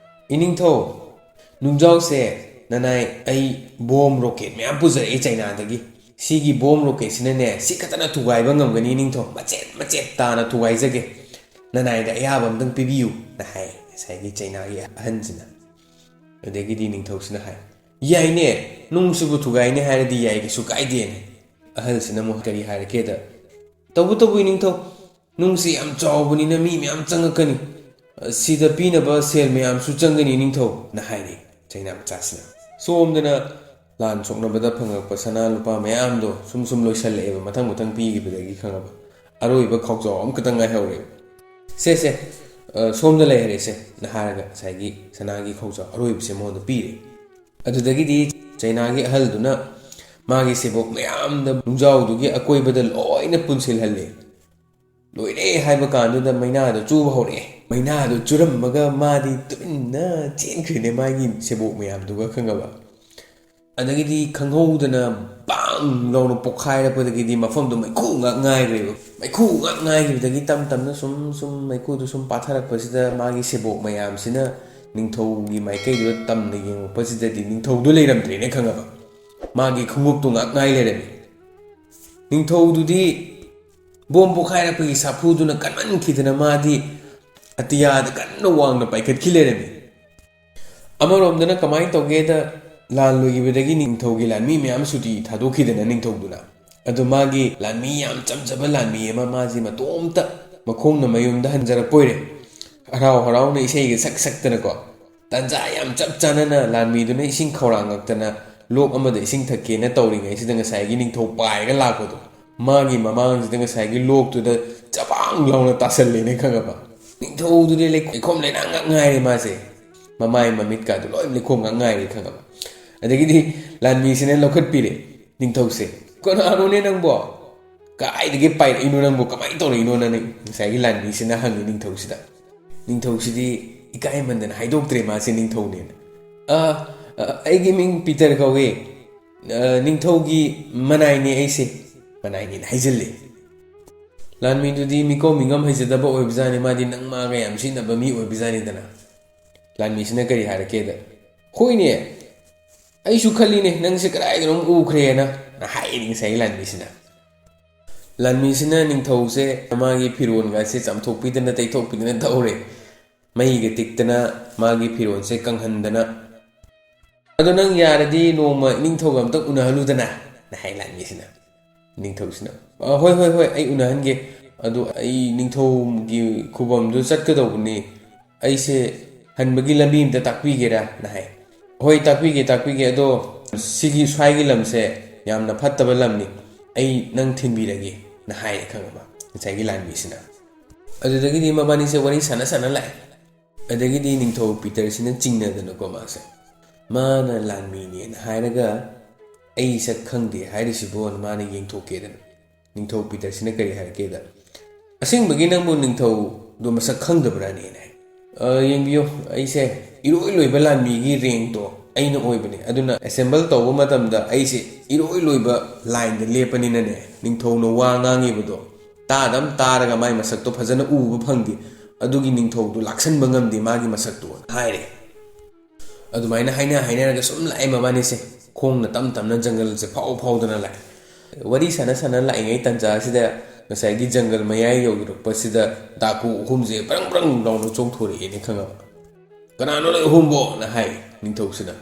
"ꯏꯅꯤꯡꯊꯧ, ꯅꯨꯡꯖꯥꯎꯁꯦ, ꯅꯅꯥꯏ, ꯑꯩ ꯕꯣꯝ ꯔꯣꯀꯦꯠ ꯃꯌꯥꯝ ꯄꯨꯖꯔꯛꯏ ꯆꯩꯅꯥꯗꯒꯤ꯫ ꯁꯤꯒꯤ ꯕꯣꯝ ꯔꯣꯀꯦꯠꯁꯤꯅꯅꯦ, ꯁꯤ ꯈꯛꯇꯅ ꯊꯨꯒꯥꯏꯕ ꯉꯝꯒꯅꯤ ꯏꯅꯤꯡꯊꯧ꯫ ꯃꯆꯦꯠ ꯃꯆꯦꯠ ꯇꯥꯅ ꯊꯨꯒꯥꯏꯖꯒꯦ꯫ ꯅꯅꯥꯏꯗ ꯑꯌꯥꯕ ꯑꯝꯇꯪ ꯄꯤꯕꯤꯌꯨ" ꯅ ꯍꯥꯏ ꯉꯁꯥꯏꯒꯤ ꯆꯩꯅꯥꯒꯤ ꯑꯍꯟꯁꯤꯅ꯫ ꯑꯗꯒꯤꯗꯤ ꯅꯤꯡꯊꯧꯁꯤꯅ ꯍꯥꯏ, "ꯌꯥꯏꯅꯦ, ꯅꯨꯡꯁꯤꯕꯨ ꯊꯨꯒꯥꯏꯅꯦ ꯍꯥꯏꯔꯗꯤ ꯌꯥꯏ, ꯀꯩꯁꯨ ꯀꯥꯏꯗꯦꯅꯦ"꯫ ꯑꯍꯜꯁꯤꯅ ꯑꯃꯨꯛ ꯀꯔꯤ ꯍꯥꯏꯔꯛꯀꯦꯗ, "ꯇꯧꯕꯇꯕꯨ ꯏꯅꯤꯡꯊꯧ, ꯅꯨꯡꯁꯤ ꯌꯥꯝ ꯆꯥꯎꯕꯅꯤꯅ ꯃꯤ ꯃꯌꯥꯝ ꯆꯪꯉꯛꯀꯅꯤ꯫ ꯁꯤꯗ ꯄꯤꯅꯕ ꯁꯦꯜ ꯃꯌꯥꯝꯁꯨ ꯆꯪꯒꯅꯤ ꯏꯅꯤꯡꯊꯧ" ꯅ ꯍꯥꯏꯔꯦ ꯆꯩꯅꯥ ꯃꯆꯥꯁꯤꯅ꯫ ꯁꯣꯝꯗꯅ ꯂꯥꯟ ꯁꯣꯛꯅꯕꯗ ꯐꯪꯉꯛꯄ ꯁꯅꯥ ꯂꯨꯄꯥ ꯃꯌꯥꯝꯗꯣ ꯁꯨꯝ ꯁꯨꯝ ꯂꯣꯏꯁꯜꯂꯛꯑꯦꯕ, ꯃꯊꯪ ꯃꯊꯪ ꯄꯤꯈꯤꯕꯗꯒꯤ, ꯈꯪꯉꯕ? ꯑꯔꯣꯏꯕ ꯈꯧꯖꯥꯎ ꯑꯃꯈꯛꯇꯪ ꯉꯥꯏꯍꯧꯔꯦ꯫ "ꯁꯦ, ꯁꯦ, ꯑ, ꯁꯣꯝꯗ ꯂꯩꯔꯦꯁꯦ" ꯅ ꯍꯥꯏꯔꯒ ꯉꯁꯥꯏꯒꯤ ꯁꯅꯥꯒꯤ ꯈꯧꯖꯥꯎ ꯑꯔꯣꯏꯕꯁꯦ ꯃꯉꯣꯟꯗ ꯄꯤꯔꯦ꯫ ꯑꯗꯨꯗꯒꯤꯗꯤ ꯆꯩꯅꯥꯒꯤ ꯑꯍꯜꯗꯨꯅ ꯃꯥꯒꯤ ꯁꯦꯕꯣꯛ ꯃꯌꯥꯝꯗ ꯅꯨꯡꯖꯥꯎꯗꯨꯒꯤ ꯑꯀꯣꯏꯕꯗ ꯂꯣꯏꯅ ꯄꯨꯟꯁꯤꯜꯍꯜꯂꯦ꯫ ꯂꯣꯏꯔꯦ ꯍꯥꯏꯕ ꯀꯥꯟꯗꯨꯗ ꯃꯩꯅꯥꯗꯣ ꯆꯨꯕ ꯍꯧꯔꯛꯑꯦ꯫ ꯃꯩꯅꯥꯗꯣ ꯆꯨꯔꯝꯃꯒ ꯃꯥꯗꯤ ꯇꯨꯃꯤꯟꯅ ꯆꯦꯟꯈ꯭ꯔꯤꯅꯦ ꯃꯥꯒꯤ ꯁꯦꯕꯣꯛ ꯃꯌꯥꯝꯗꯨꯒ, ꯈꯪꯉꯕ? ꯑꯗꯒꯤꯗꯤ ꯈꯪꯍꯧꯗꯅ ꯕꯥꯡ ꯂꯥꯎꯅ ꯄꯣꯛꯈꯥꯏꯔꯛꯄꯗꯒꯤꯗꯤ ꯃꯐꯝꯗꯣ ꯃꯩꯈꯨ ꯉꯥꯛ ꯉꯥꯏꯈ꯭ꯔꯦꯕ꯫ ꯃꯩꯈꯨ ꯉꯥꯛ ꯉꯥꯏꯈꯤꯕꯗꯒꯤ ꯇꯞ ꯇꯞꯅ ꯁꯨꯝ ꯁꯨꯝ ꯃꯩꯈꯨꯗꯨ ꯁꯨꯝ ꯄꯥꯊꯔꯛꯄꯁꯤꯗ ꯃꯥꯒꯤ ꯁꯦꯕꯣꯛ ꯃꯌꯥꯝꯁꯤꯅ ꯅꯤꯡꯊꯧꯒꯤ ꯃꯥꯏꯀꯩꯗꯨꯗ ꯇꯝꯅ ꯌꯦꯡꯉꯛꯄꯁꯤꯗꯗꯤ ꯅꯤꯡꯊꯧꯗꯣ ꯂꯩꯔꯝꯗ꯭ꯔꯦꯅꯦ, ꯈꯪꯉꯕ? ꯃꯥꯒꯤ ꯈꯣꯡꯎꯞꯇꯨ ꯉꯥꯛ ꯉꯥꯏ ꯂꯩꯔꯝꯃꯤ꯫ ꯅꯤꯡꯊꯧꯗꯨꯗꯤ ꯕꯣꯝ ꯄꯣꯈꯥꯏꯔꯛꯄꯒꯤ ꯁꯥꯐꯨꯗꯨꯅ ꯀꯟꯃꯟꯈꯤꯗꯅ ꯃꯥꯗꯤ ꯑꯇꯤꯌꯥꯗ ꯀꯟꯅ ꯋꯥꯡꯅ ꯄꯥꯏꯈꯠꯈꯤ ꯂꯩꯔꯝꯃꯤ꯫ ꯑꯃꯔꯣꯝꯗꯅ ꯀꯃꯥꯏꯅ ꯇꯧꯒꯦꯗ, ꯂꯥꯟ ꯂꯣꯏꯈꯤꯕꯗꯒꯤ ꯅꯤꯡꯊꯧꯒꯤ ꯂꯥꯟꯃꯤ ꯃꯌꯥꯝ ꯁꯨꯇꯤ ꯊꯥꯗꯣꯛꯈꯤꯗꯅ ꯅꯤꯡꯊꯧꯗꯨꯅ, ꯑꯗꯨ ꯃꯥꯒꯤ ꯂꯥꯟꯃꯤ ꯌꯥꯝ ꯆꯝꯖꯕ ꯂꯥꯟꯃꯤ ꯑꯃ ꯃꯥꯁꯤ ꯃꯇꯣꯝꯇ ꯃꯈꯣꯡꯅ ꯃꯌꯨꯝꯗ ꯍꯟꯖꯔꯛꯄ ꯑꯣꯏꯔꯦ꯫ ꯍꯔꯥꯎ ꯍꯔꯥꯎꯅ ꯏꯁꯩꯒ ꯁꯛ ꯁꯛꯇꯅꯀꯣ, ꯇꯥꯟꯖꯥ ꯌꯥꯝ ꯆꯞ ꯆꯥꯅꯅ ꯂꯥꯟꯃꯤꯗꯨꯅ ꯏꯁꯤꯡ ꯈꯧꯔꯥꯡꯉꯛꯇꯅ ꯂꯣꯛ ꯑꯃꯗ ꯏꯁꯤꯡ ꯊꯛꯀꯦꯅ ꯇꯧꯔꯤꯉꯩꯁꯤꯗ ꯉꯁꯥꯏꯒꯤ ꯅꯤꯡꯊꯧ ꯄꯥꯏꯔꯒ ꯂꯥꯛꯄꯗꯣ, ꯃꯥꯒꯤ ꯃꯃꯥꯡꯁꯤꯗ ꯉꯁꯥꯏꯒꯤ ꯂꯣꯛꯇꯨꯗ ꯆꯕꯥꯡ ꯂꯥꯎꯅ ꯇꯥꯁꯜꯂꯦꯅꯦ, ꯈꯪꯉꯕ? ꯅꯤꯡꯊꯧꯗꯨꯗꯤ ꯂꯩ-, ꯂꯩꯈꯣꯝ ꯂꯩꯅꯥꯡ ꯉꯥꯛ ꯉꯥꯏꯔꯦ ꯃꯥꯁꯦ꯫ ꯃꯃꯥꯏ ꯃꯃꯤꯠꯀꯥꯗꯣ ꯂꯣꯏ ꯂꯩꯈꯣꯝ ꯉꯥꯛ ꯉꯥꯏꯔꯦ, ꯈꯪꯉꯕ? ꯑꯗꯒꯤꯗꯤ ꯂꯥꯟꯃꯤꯁꯤꯅ ꯂꯧꯈꯠꯄꯤꯔꯦ ꯅꯤꯡꯊꯧꯁꯦ꯫ "ꯀꯅꯥꯅꯣꯅꯦ ꯅꯪꯕꯣ? ꯀꯥꯏꯗꯒꯤ ꯄꯥꯏꯔꯛꯏꯅꯣ ꯅꯪꯕꯣ? ꯀꯃꯥꯏꯅ ꯇꯧꯔꯛꯏꯅꯣ ꯅꯪ?" ꯉꯁꯥꯏꯒꯤ ꯂꯥꯟꯃꯤꯁꯤꯅ ꯍꯪꯉꯤ ꯅꯤꯡꯊꯧꯁꯤꯗ꯫ ꯅꯤꯡꯊꯧꯁꯤꯗꯤ ꯏꯀꯥꯏꯃꯟꯗꯅ ꯍꯥꯏꯗꯣꯛꯇ꯭ꯔꯦ ꯃꯥꯁꯦ ꯅꯤꯡꯊꯧꯅꯦꯅ꯫ "ꯑ, ꯑ, ꯑꯩꯒꯤ ꯃꯤꯡ ꯄꯤꯇꯔ ꯀꯧꯏ꯫ ꯑ, ꯅꯤꯡꯊꯧꯒꯤ ꯃꯅꯥꯏꯅꯦ ꯑꯩꯁꯦ꯫" ꯃꯅꯥꯏꯅꯦꯅ ꯍꯥꯏꯖꯤꯜꯂꯦ꯫ ꯂꯥꯟꯃꯤꯗꯨꯗꯤ ꯃꯤꯀꯧ ꯃꯤꯉꯝ ꯍꯩꯖꯗꯕ ꯑꯣꯏꯕꯖꯥꯠꯅꯤ, ꯃꯥꯗꯤ ꯅꯪ ꯃꯥꯒ ꯌꯥꯝ ꯁꯤꯟꯅꯕ ꯃꯤ ꯑꯣꯏꯕꯖꯥꯠꯅꯤꯗꯅ꯫ ꯂꯥꯟꯃꯤꯁꯤꯅ ꯀꯔꯤ ꯍꯥꯏꯔꯛꯀꯦꯗ, "ꯍꯣꯏꯅꯦ, ꯑꯩꯁꯨ ꯈꯜꯂꯤꯅꯦ, ꯅꯪꯁꯦ ꯀꯗꯥꯏꯗꯅꯣꯝ ꯎꯈ꯭ꯔꯦꯅ", ꯅ ꯍꯥꯏꯔꯤꯅꯤ ꯉꯁꯥꯏꯒꯤ ꯂꯥꯟꯃꯤꯁꯤꯅ꯫ ꯂꯥꯟꯃꯤꯁꯤꯅ ꯅꯤꯡꯊꯧꯁꯦ ꯃꯥꯒꯤ ꯐꯤꯔꯣꯟꯒꯁꯦ ꯆꯥꯝꯊꯣꯛꯄꯤꯗꯅ ꯇꯩꯊꯣꯛꯄꯤꯗꯅ ꯇꯧꯔꯦ꯫ ꯃꯩꯒ ꯇꯤꯛꯇꯅ ꯃꯥꯒꯤ ꯐꯤꯔꯣꯟꯁꯦ ꯀꯪꯍꯟꯗꯅ꯫ "ꯑꯗꯣ ꯅꯪ ꯌꯥꯔꯗꯤ ꯅꯣꯡꯃ ꯏꯅꯤꯡꯊꯧꯒ ꯑꯝꯇ ꯎꯅꯍꯜꯂꯨꯗꯅ", ꯅ ꯍꯥꯏ ꯂꯥꯟꯃꯤꯁꯤꯅ꯫ ꯅꯤꯡꯊꯧꯁꯤꯅ, "ꯑ, ꯍꯣꯏ, ꯍꯣꯏ, ꯍꯣꯏ, ꯑꯩ ꯎꯅꯍꯟꯒꯦ꯫ ꯑꯗꯣ ꯑꯩ ꯅꯤꯡꯊꯧꯒꯤ ꯈꯨꯕꯝꯗꯨ ꯆꯠꯀꯗꯧꯕꯅꯤ꯫ ꯑꯩꯁꯦ ꯍꯟꯕꯒꯤ ꯂꯝꯕꯤ ꯑꯝꯇ ꯇꯥꯛꯄꯤꯒꯦꯔꯥ?" ꯅ ꯍꯥꯏ꯫ "ꯍꯣꯏ, ꯇꯥꯛꯄꯤꯒꯦ, ꯇꯥꯛꯄꯤꯒꯦ꯫ ꯑꯗꯣ ꯁꯤꯒꯤ ꯁ꯭ꯋꯥꯏꯒꯤ ꯂꯝꯁꯦ ꯌꯥꯝꯅ ꯐꯠꯇꯕ ꯂꯝꯅꯤ꯫ ꯑꯩ ꯅꯪ ꯊꯤꯟꯕꯤꯔꯒꯦ", ꯅ ꯍꯥꯏꯔꯦ, ꯈꯪꯉꯕ, ꯉꯁꯥꯏꯒꯤ ꯂꯥꯟꯃꯤꯁꯤꯅ꯫ ꯑꯗꯨꯗꯒꯤꯗꯤ ꯃꯕꯥꯅꯤꯁꯦ ꯋꯥꯔꯤ ꯁꯥꯟꯅ ꯁꯥꯟꯅ ꯂꯥꯛꯑꯦ꯫ ꯑꯗꯒꯤꯗꯤ ꯅꯤꯡꯊꯧ ꯄꯤꯇꯔꯁꯤꯅ ꯆꯤꯡꯅꯗꯅꯀꯣ ꯃꯥꯁꯦ, ꯃꯥꯅ ꯂꯥꯟꯃꯤꯅꯦꯅ ꯍꯥꯏꯔꯒ ꯑꯩ ꯁꯛ ꯈꯪꯗꯦ ꯍꯥꯏꯔꯤꯁꯤꯕꯣꯅ ꯃꯥꯅ ꯌꯦꯡꯊꯣꯛꯀꯦꯗꯅ꯫ ꯅꯤꯡꯊꯧ ꯄꯤꯇꯔꯁꯤꯅ ꯀꯔꯤ ꯍꯥꯏꯔꯛꯀꯦꯗ, "ꯑꯁꯦꯡꯕꯒꯤ ꯅꯪꯕꯨ ꯅꯤꯡꯊꯧꯗꯣ ꯃꯁꯛ ꯈꯪꯗꯕ꯭ꯔꯥꯅꯦꯅ?" ꯍꯥꯏ꯫ "ꯑ, ꯌꯦꯡꯕꯤꯌꯨ, ꯑꯩꯁꯦ ꯏꯔꯣꯏ ꯂꯣꯏꯕ ꯂꯥꯟꯃꯤꯒꯤ ꯔꯦꯡꯛꯇꯣ ꯑꯩꯅ ꯑꯣꯏꯕꯅꯦ꯫ ꯑꯗꯨꯅ ꯑꯦꯁꯦꯝꯕꯜ ꯇꯧꯕ ꯃꯇꯝꯗ ꯑꯩꯁꯦ ꯏꯔꯣꯏ ꯂꯣꯏꯕ ꯂꯥꯏꯟꯗ ꯂꯦꯞꯄꯅꯤꯅꯅꯦ, ꯅꯤꯡꯊꯧꯅ ꯋꯥ ꯉꯥꯡꯉꯤꯕꯗꯣ ꯇꯥꯗꯝ ꯇꯥꯔꯒ ꯃꯥꯏ ꯃꯁꯛꯇꯣ ꯐꯖꯅ ꯎꯕ ꯐꯪꯗꯦ꯫ ꯑꯗꯨꯒꯤ ꯅꯤꯡꯊꯧꯗꯣ ꯂꯥꯛꯁꯟꯕ ꯉꯝꯗꯦ ꯃꯥꯒꯤ ꯃꯁꯛꯇꯣ", ꯍꯥꯏꯔꯦ꯫ ꯑꯗꯨꯃꯥꯏꯅ ꯍꯥꯏꯅ ꯍꯥꯏꯅꯔꯒ ꯁꯨꯝ ꯂꯥꯛꯑꯦ ꯃꯕꯥꯅꯤꯁꯦ, ꯈꯣꯡꯅ ꯇꯞ ꯇꯞꯅ ꯖꯪꯒꯜꯁꯦ ꯐꯥꯎ ꯐꯥꯎꯗꯅ ꯂꯥꯛꯑꯦ꯫ ꯋꯥꯔꯤ ꯁꯥꯟꯅ ꯁꯥꯟꯅ ꯂꯥꯛꯏꯉꯩ ꯇꯥꯟꯖꯥꯁꯤꯗ ꯉꯁꯥꯏꯒꯤ ꯖꯪꯒꯜ ꯃꯌꯥꯏ ꯌꯧꯔꯛꯄꯁꯤꯗ ꯗꯥꯀꯨ ꯑꯍꯨꯝꯁꯦ ꯕ꯭ꯔꯪ ꯕ꯭ꯔꯪ ꯂꯥꯎꯅ ꯆꯣꯡꯊꯣꯔꯛꯑꯦꯅꯦ, ꯈꯪꯉꯕ? "ꯀꯅꯥꯅꯣ ꯅꯣꯏ ꯑꯍꯨꯝꯕꯣꯅ?" ꯍꯥꯏ ꯅꯤꯡꯊꯧꯁꯤꯅ꯫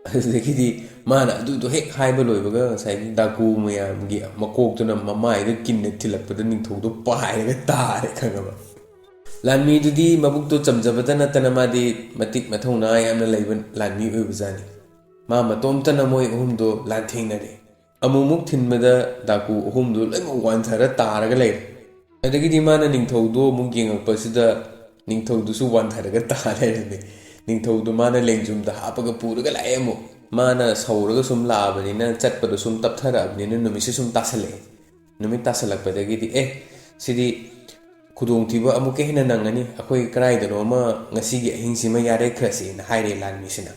ꯑꯗꯨꯗꯒꯤꯗꯤ ꯃꯥꯅ ꯑꯗꯨꯗꯣ ꯍꯦꯛ ꯍꯥꯏꯕ ꯂꯣꯏꯕꯒ ꯉꯁꯥꯏꯒꯤ ꯗꯥꯀꯨ ꯃꯌꯥꯝꯒꯤ ꯃꯀꯣꯛꯇꯨꯅ ꯃꯃꯥꯏꯗ ꯀꯤꯟꯅ ꯊꯤꯜꯂꯛꯄꯗ ꯅꯤꯡꯊꯧꯗꯣ ꯄꯥꯏꯔꯒ ꯇꯥꯔꯦ, ꯈꯪꯉꯕ? ꯂꯥꯟꯃꯤꯗꯨꯗꯤ ꯃꯕꯨꯛꯇꯣ ꯆꯝꯖꯕꯇ ꯅꯠꯇꯅ ꯃꯥꯗꯤ ꯃꯇꯤꯛ ꯃꯊꯧꯅꯥ ꯌꯥꯝꯅ ꯂꯩꯕ ꯂꯥꯟꯃꯤ ꯑꯣꯏꯕꯖꯥꯠꯅꯤ꯫ ꯃꯥ ꯃꯇꯣꯝꯇꯅ ꯃꯣꯏ ꯑꯍꯨꯝꯗꯣ ꯂꯥꯟꯊꯦꯡꯅꯔꯦ꯫ ꯑꯃꯨꯛꯃꯨꯛ ꯊꯤꯟꯕꯗ ꯗꯥꯀꯨ ꯑꯍꯨꯝꯗꯣ ꯂꯣꯏꯅꯃꯛ ꯋꯥꯟꯊꯔ ꯇꯥꯔꯒ ꯂꯩꯔꯦ꯫ ꯑꯗꯒꯤꯗꯤ ꯃꯥꯅ ꯅꯤꯡꯊꯧꯗꯣ ꯑꯃꯨꯛ ꯌꯦꯡꯉꯛꯄꯁꯤꯗ ꯅꯤꯡꯊꯧꯗꯨꯁꯨ ꯋꯥꯟꯊꯔꯒ ꯇꯥ ꯂꯩꯔꯝꯃꯦ꯫ ꯅꯤꯡꯊꯧꯗꯣ ꯃꯥꯅ ꯂꯦꯡꯖꯨꯝꯗ ꯍꯥꯞꯄꯒ ꯄꯨꯔꯒ ꯂꯥꯛꯑꯦ ꯑꯃꯨꯛ꯫ ꯃꯥꯅ ꯁꯧꯔꯒ ꯁꯨꯝ ꯂꯥꯛꯑꯕꯅꯤꯅ, ꯆꯠꯄꯗꯣ ꯁꯨꯝ ꯇꯞꯊꯔꯛꯑꯕꯅꯤꯅ ꯅꯨꯃꯤꯠꯁꯦ ꯁꯨꯝ ꯇꯥꯁꯜꯂꯛꯑꯦ꯫ ꯅꯨꯃꯤꯠ ꯇꯥꯁꯜꯂꯛꯄꯗꯒꯤꯗꯤ, "ꯑꯦ, ꯁꯤꯗꯤ ꯈꯨꯗꯣꯡꯊꯤꯕ ꯑꯃꯨꯛꯀ ꯍꯦꯟꯅ ꯅꯪꯉꯅꯤ, ꯑꯩꯈꯣꯏ ꯀꯗꯥꯏꯗꯅꯣ ꯑꯃ ꯉꯁꯤꯒꯤ ꯑꯍꯤꯡꯁꯤꯃ ꯌꯥꯔꯦꯈ꯭ꯔꯁꯦꯅ" ꯍꯥꯏꯔꯦ ꯂꯥꯟꯃꯤꯁꯤꯅ꯫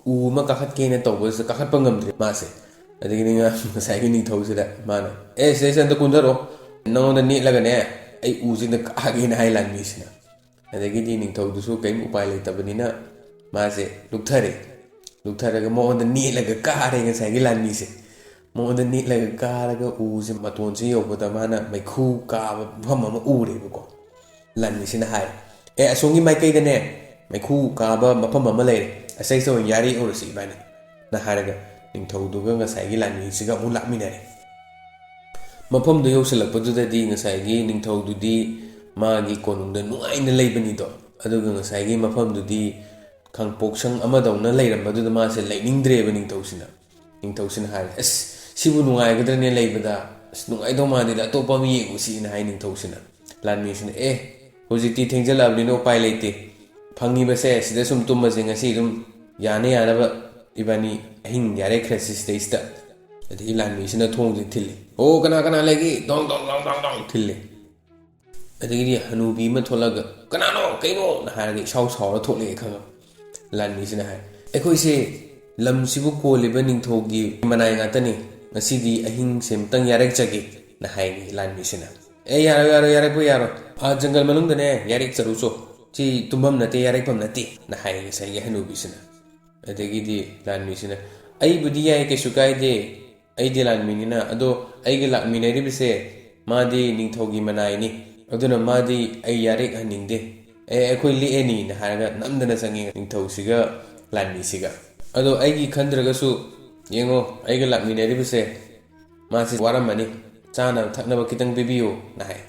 ꯎ ꯑꯃ ꯀꯥꯈꯠꯀꯦꯅ ꯇꯧꯕꯁꯤꯗ ꯀꯥꯈꯠꯄ ꯉꯝꯗ꯭ꯔꯦ ꯃꯥꯁꯦ꯫ ꯑꯗꯒꯤꯗꯤ ꯉ-, ꯉꯁꯥꯏꯒꯤ ꯅꯤꯡꯊꯧꯁꯤꯗ ꯃꯥꯅ, "ꯑꯦ, ꯁꯤꯗꯩꯁꯤꯗ ꯑꯝꯇ ꯀꯨꯝꯊꯔꯛꯑꯣ, ꯅꯉꯣꯟꯗ ꯅꯦꯠꯂꯒꯅꯦ ꯑꯩ ꯎꯁꯤꯗ ꯀꯥꯒꯦꯅ" ꯍꯥꯏ ꯂꯥꯟꯃꯤꯁꯤꯅ꯫ ꯑꯗꯒꯤꯗꯤ ꯅꯤꯡꯊꯧꯗꯨꯁꯨ ꯀꯔꯤꯝ ꯎꯄꯥꯏ ꯂꯩꯇꯕꯅꯤꯅ ꯃꯥꯁꯦ ꯂꯨꯞꯊꯔꯦ꯫ ꯂꯨꯞꯊꯔꯒ ꯃꯉꯣꯟꯗ ꯅꯦꯠꯂꯒ ꯀꯥꯔꯦ ꯉꯁꯥꯏꯒꯤ ꯂꯥꯟꯃꯤꯁꯦ꯫ ꯃꯉꯣꯟꯗ ꯅꯦꯠꯂꯒ ꯀꯥꯔꯒ ꯎꯁꯦ ꯃꯇꯣꯟꯁꯦ ꯌꯧꯕꯗ ꯃꯥꯅ ꯃꯩꯈꯨ ꯀꯥꯕ ꯃꯐꯝ ꯑꯃ ꯎꯔꯦꯕꯀꯣ꯫ ꯂꯥꯟꯃꯤꯁꯤꯅ ꯍꯥꯏ, "ꯑꯦ, ꯑꯁꯣꯝꯒꯤ ꯃꯥꯏꯀꯩꯗꯅꯦ ꯃꯩꯈꯨ ꯀꯥꯕ ꯃꯐꯝ ꯑꯃ ꯂꯩꯔꯦ, ꯑꯁꯩꯁꯤꯗ ꯑꯣꯏꯅ ꯌꯥꯔꯦ ꯎꯔꯁꯤ ꯏꯕꯥꯅꯤ" ꯅ ꯍꯥꯏꯔꯒ ꯅꯤꯡꯊꯧꯗꯨꯒ ꯉꯁꯥꯏꯒꯤ ꯂꯥꯟꯃꯤꯁꯤꯒ ꯑꯃꯨꯛ ꯂꯥꯛꯃꯤꯟꯅꯔꯦ꯫ ꯃꯐꯝꯗꯨ ꯌꯧꯁꯤꯜꯂꯛꯄꯗꯨꯗꯗꯤ ꯉꯁꯥꯏꯒꯤ ꯅꯤꯡꯊꯧꯗꯨꯗꯤ ꯃꯥꯒꯤ ꯀꯣꯅꯨꯡꯗ ꯅꯨꯡꯉꯥꯏꯅ ꯂꯩꯕꯅꯤꯗꯣ꯫ ꯑꯗꯨꯒ ꯉꯁꯥꯏꯒꯤ ꯃꯐꯝꯗꯨꯗꯤ ꯈꯥꯡꯄꯣꯛꯁꯪ ꯑꯃꯗꯧꯅ ꯂꯩꯔꯝꯕꯗꯨꯗ ꯃꯥꯁꯦ ꯂꯩꯅꯤꯡꯗ꯭ꯔꯦꯕ ꯅꯤꯡꯊꯧꯁꯤꯅ꯫ ꯅꯤꯡꯊꯧꯁꯤꯅ ꯍꯥꯏꯔꯦ, "ꯑꯁ, ꯁꯤꯕꯨ ꯅꯨꯡꯉꯥꯏꯒꯗ꯭ꯔꯅꯦ ꯂꯩꯕꯗ? ꯑꯁ, ꯅꯨꯡꯉꯥꯏꯗꯧ ꯃꯥꯟꯗꯦꯗ, ꯑꯇꯣꯞꯄ ꯑꯃ ꯌꯦꯡꯉꯨꯁꯤꯅ" ꯍꯥꯏ ꯅꯤꯡꯊꯧꯁꯤꯅ꯫ ꯂꯥꯟꯃꯤꯁꯤꯅ, "ꯑꯦ, ꯍꯧꯖꯤꯛꯇꯤ ꯊꯦꯡꯖꯜꯂꯛꯑꯕꯅꯤꯅ ꯎꯄꯥꯏ ꯂꯩꯇꯦ꯫ ꯐꯪꯉꯤꯕꯁꯦ ꯁꯤꯗ ꯁꯨꯝ ꯇꯨꯝꯃꯁꯦ, ꯉꯁꯤ ꯑꯗꯨꯝ ꯌꯥꯅ ꯌꯥꯅꯕ ꯏꯕꯥꯅꯤ ꯑꯍꯤꯡ ꯌꯥꯔꯦꯈ꯭ꯔꯁꯤ ꯁꯤꯗꯩꯁꯤꯗ"꯫ ꯑꯗꯒꯤ ꯂꯥꯟꯃꯤꯁꯤꯅ ꯊꯣꯡꯁꯦ ꯊꯤꯜꯂꯤ꯫ "ꯑꯣ, ꯀꯅꯥ ꯀꯅꯥ ꯂꯩꯒꯦ?" ꯗꯣꯡ ꯗꯣꯡ ꯗꯣꯡ ꯗꯣꯡ ꯗꯣꯡ ꯊꯤꯜꯂꯤ꯫ ꯑꯗꯒꯤꯗꯤ ꯍꯅꯨꯕꯤ ꯑꯃ ꯊꯣꯛꯂꯛꯑꯒ, "ꯀꯅꯥꯅꯣ? ꯀꯩꯅꯣ?" ꯅ ꯍꯥꯏꯔꯒ ꯏꯁꯥꯎ ꯁꯥꯎꯔ ꯊꯣꯛꯂꯛꯑꯦ ꯈꯪꯉꯕ꯫ ꯂꯥꯟꯃꯤꯁꯤꯅ ꯍꯥꯏ, "ꯑꯩꯈꯣꯏꯁꯦ ꯂꯝꯁꯤꯕꯨ ꯀꯣꯜꯂꯤꯕ ꯅꯤꯡꯊꯧꯒꯤ ꯃꯅꯥꯏ ꯉꯥꯛꯇꯅꯤ, ꯉꯁꯤꯗꯤ ꯑꯍꯤꯡꯁꯦ ꯑꯃꯨꯛꯇꯪ ꯌꯥꯔꯦꯛꯆꯒꯦ" ꯅ ꯍꯥꯏ ꯂꯥꯟꯃꯤꯁꯤꯅ꯫ "ꯑꯦ, ꯌꯥꯔꯣꯏ, ꯌꯥꯔꯣꯏ, ꯌꯥꯔꯦꯛꯄ ꯌꯥꯔꯣꯏ꯫ ꯑꯥ ꯖꯪꯒꯜ ꯃꯅꯨꯡꯗꯅꯦ ꯌꯥꯔꯦꯛꯆꯔꯨꯆꯣ꯫ ꯁꯤ ꯇꯨꯝꯐꯝ ꯅꯠꯇꯦ, ꯌꯥꯔꯦꯛꯐꯝ ꯅꯠꯇꯦ" ꯅ ꯍꯥꯏ ꯉꯁꯥꯏꯒꯤ ꯍꯅꯨꯕꯤꯁꯤꯅ꯫ ꯑꯗꯒꯤꯗꯤ ꯂꯥꯟꯃꯤꯁꯤꯅ, "ꯑꯩꯕꯨꯗꯤ ꯌꯥꯏ, ꯀꯩꯁꯨ ꯀꯥꯏꯗꯦ, ꯑꯩꯗꯤ ꯂꯥꯟꯃꯤꯅꯤꯅ, ꯑꯗꯣ ꯑꯩꯒ ꯂꯥꯛꯃꯤꯟꯅꯔꯤꯕꯁꯦ ꯃꯥꯗꯤ ꯅꯤꯡꯊꯧꯒꯤ ꯃꯅꯥꯏꯅꯤ, ꯑꯗꯨꯅ ꯃꯥꯗꯤ ꯑꯩ ꯌꯥꯔꯦꯛꯍꯟꯅꯤꯡꯗꯦ꯫ ꯑꯦ, ꯑꯩꯈꯣꯏ ꯂꯦꯛꯑꯅꯤꯅ" ꯍꯥꯏꯔꯒ ꯅꯝꯗꯅ ꯆꯪꯉꯤ ꯅꯤꯡꯊꯧꯁꯤꯒ ꯂꯥꯟꯃꯤꯁꯤꯒ꯫ "ꯑꯗꯣ ꯑꯩꯒꯤ ꯈꯟꯗ꯭ꯔꯒꯁꯨ ꯌꯦꯡꯉꯣ, ꯑꯩꯒ ꯂꯥꯛꯃꯤꯟꯅꯔꯤꯕꯁꯦ ꯃꯥꯁꯤ ꯋꯥꯔꯝꯃꯅꯤ, ꯆꯥꯅꯕ ꯊꯛꯅꯕ ꯈꯤꯇꯪ ꯄꯤꯕꯤꯌꯨꯅ" ꯍꯥꯏ꯫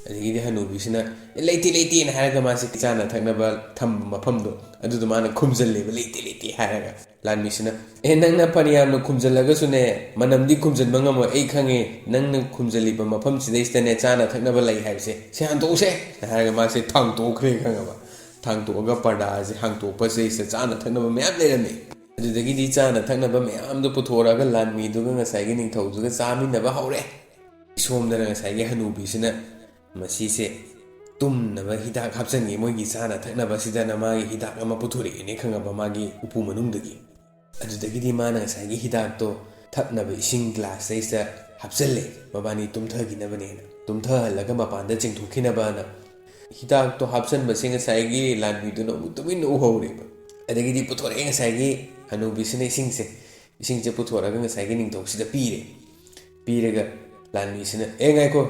ꯑꯗꯒꯤꯗꯤ ꯍꯅꯨꯕꯤꯁꯤꯅ "ꯑꯦ, ꯂꯩꯇꯦ, ꯂꯩꯇꯦꯅ" ꯍꯥꯏꯔꯒ ꯃꯥꯁꯦ ꯆꯥꯅ ꯊꯛꯅꯕ ꯊꯝꯕ ꯃꯐꯝꯗꯣ ꯑꯗꯨꯗꯣ ꯃꯥꯅ ꯈꯨꯝꯖꯜꯂꯦꯕ, "ꯂꯩꯇꯦ, ꯂꯩꯇꯦ" ꯍꯥꯏꯔꯒ꯫ ꯂꯥꯟꯃꯤꯁꯤꯅ "ꯑꯦ, ꯅꯪꯅ ꯐꯅꯌꯥꯝꯅ ꯈꯨꯝꯖꯜꯂꯒꯁꯨꯅꯦ, ꯃꯅꯝꯗꯤ ꯈꯨꯝꯖꯟꯕ ꯉꯝꯃꯣꯏ, ꯑꯩ ꯈꯪꯉꯦ, ꯅꯪꯅ ꯈꯨꯝꯖꯜꯂꯤꯕ ꯃꯐꯝꯁꯤꯗꯩꯁꯤꯗꯅꯦ ꯆꯥꯅ ꯊꯛꯅꯕ ꯂꯩ ꯍꯥꯏꯕꯁꯦ, ꯁꯦ ꯍꯥꯡꯗꯣꯛꯎꯁꯦ" ꯍꯥꯏꯔꯒ ꯃꯥꯁꯦ ꯊꯥꯡꯇꯣꯛꯈ꯭ꯔꯦ, ꯈꯪꯉꯕ? ꯊꯥꯡꯇꯣꯛꯑꯒ ꯄꯔꯗꯥꯁꯦ ꯍꯥꯡꯇꯣꯛꯄꯁꯤꯗꯩꯁꯤꯗ ꯆꯥꯅ ꯊꯛꯅꯕ ꯃꯌꯥꯝ ꯂꯩꯔꯝꯃꯦ꯫ ꯑꯗꯨꯗꯒꯤꯗꯤ ꯆꯥꯅ ꯊꯛꯅꯕ ꯃꯌꯥꯝꯗꯣ ꯄꯨꯊꯣꯔꯛꯑꯒ ꯂꯥꯟꯃꯤꯗꯨꯒ ꯉꯁꯥꯏꯒꯤ ꯅꯤꯡꯊꯧꯗꯨꯒ ꯆꯥꯃꯤꯟꯅꯕ ꯍꯧꯔꯦ꯫ ꯁꯣꯝꯗꯅ ꯉꯁꯥꯏꯒꯤ ꯍꯅꯨꯕꯤꯁꯤꯅ ꯃꯁꯤꯁꯦ ꯇꯨꯝꯅꯕ ꯍꯤꯗꯥꯛ ꯍꯥꯞꯆꯤꯟꯒꯦ, ꯃꯣꯏꯒꯤ ꯆꯥꯅ ꯊꯛꯅꯕꯁꯤꯗꯅ ꯃꯥꯒꯤ ꯍꯤꯗꯥꯛ ꯑꯃ ꯄꯨꯊꯣꯔꯛꯑꯦꯅꯦ, ꯈꯪꯉꯕ, ꯃꯥꯒꯤ ꯎꯄꯨ ꯃꯅꯨꯡꯗꯒꯤ꯫ ꯑꯗꯨꯗꯒꯤꯗꯤ ꯃꯥꯅ ꯉꯁꯥꯏꯒꯤ ꯍꯤꯗꯥꯛꯇꯣ ꯊꯛꯅꯕ ꯏꯁꯤꯡ ꯒ꯭ꯂꯥꯁꯇꯩꯁꯤꯗ ꯍꯥꯞꯆꯤꯜꯂꯦ, ꯃꯕꯥꯅꯤ ꯇꯨꯝꯊꯈꯤꯅꯕꯅꯦꯅ, ꯇꯨꯝꯊꯍꯜꯂꯒ ꯃꯄꯥꯟꯗ ꯆꯤꯡꯊꯣꯛꯈꯤꯅꯕꯅ꯫ ꯍꯤꯗꯥꯛꯇꯣ ꯍꯥꯞꯆꯟꯕꯁꯦ ꯉꯁꯥꯏꯒꯤ ꯂꯥꯟꯃꯤꯗꯨꯅ ꯑꯃꯨꯛ ꯇꯨꯃꯤꯟꯅ ꯎꯍꯧꯔꯦꯕ꯫ ꯑꯗꯒꯤꯗꯤ ꯄꯨꯊꯣꯔꯛꯑꯦ ꯉꯁꯥꯏꯒꯤ ꯍꯅꯨꯕꯤꯁꯤꯅ ꯏꯁꯤꯡꯁꯦ꯫ ꯏꯁꯤꯡꯁꯦ ꯄꯨꯊꯣꯔꯛꯑꯒ ꯉꯁꯥꯏꯒꯤ ꯅꯤꯡꯊꯧꯁꯤꯗ ꯄꯤꯔꯦ꯫ ꯄꯤꯔꯒ ꯂꯥꯟꯃꯤꯁꯤꯅ, "ꯑꯦ, ꯉꯥꯏꯈꯣ,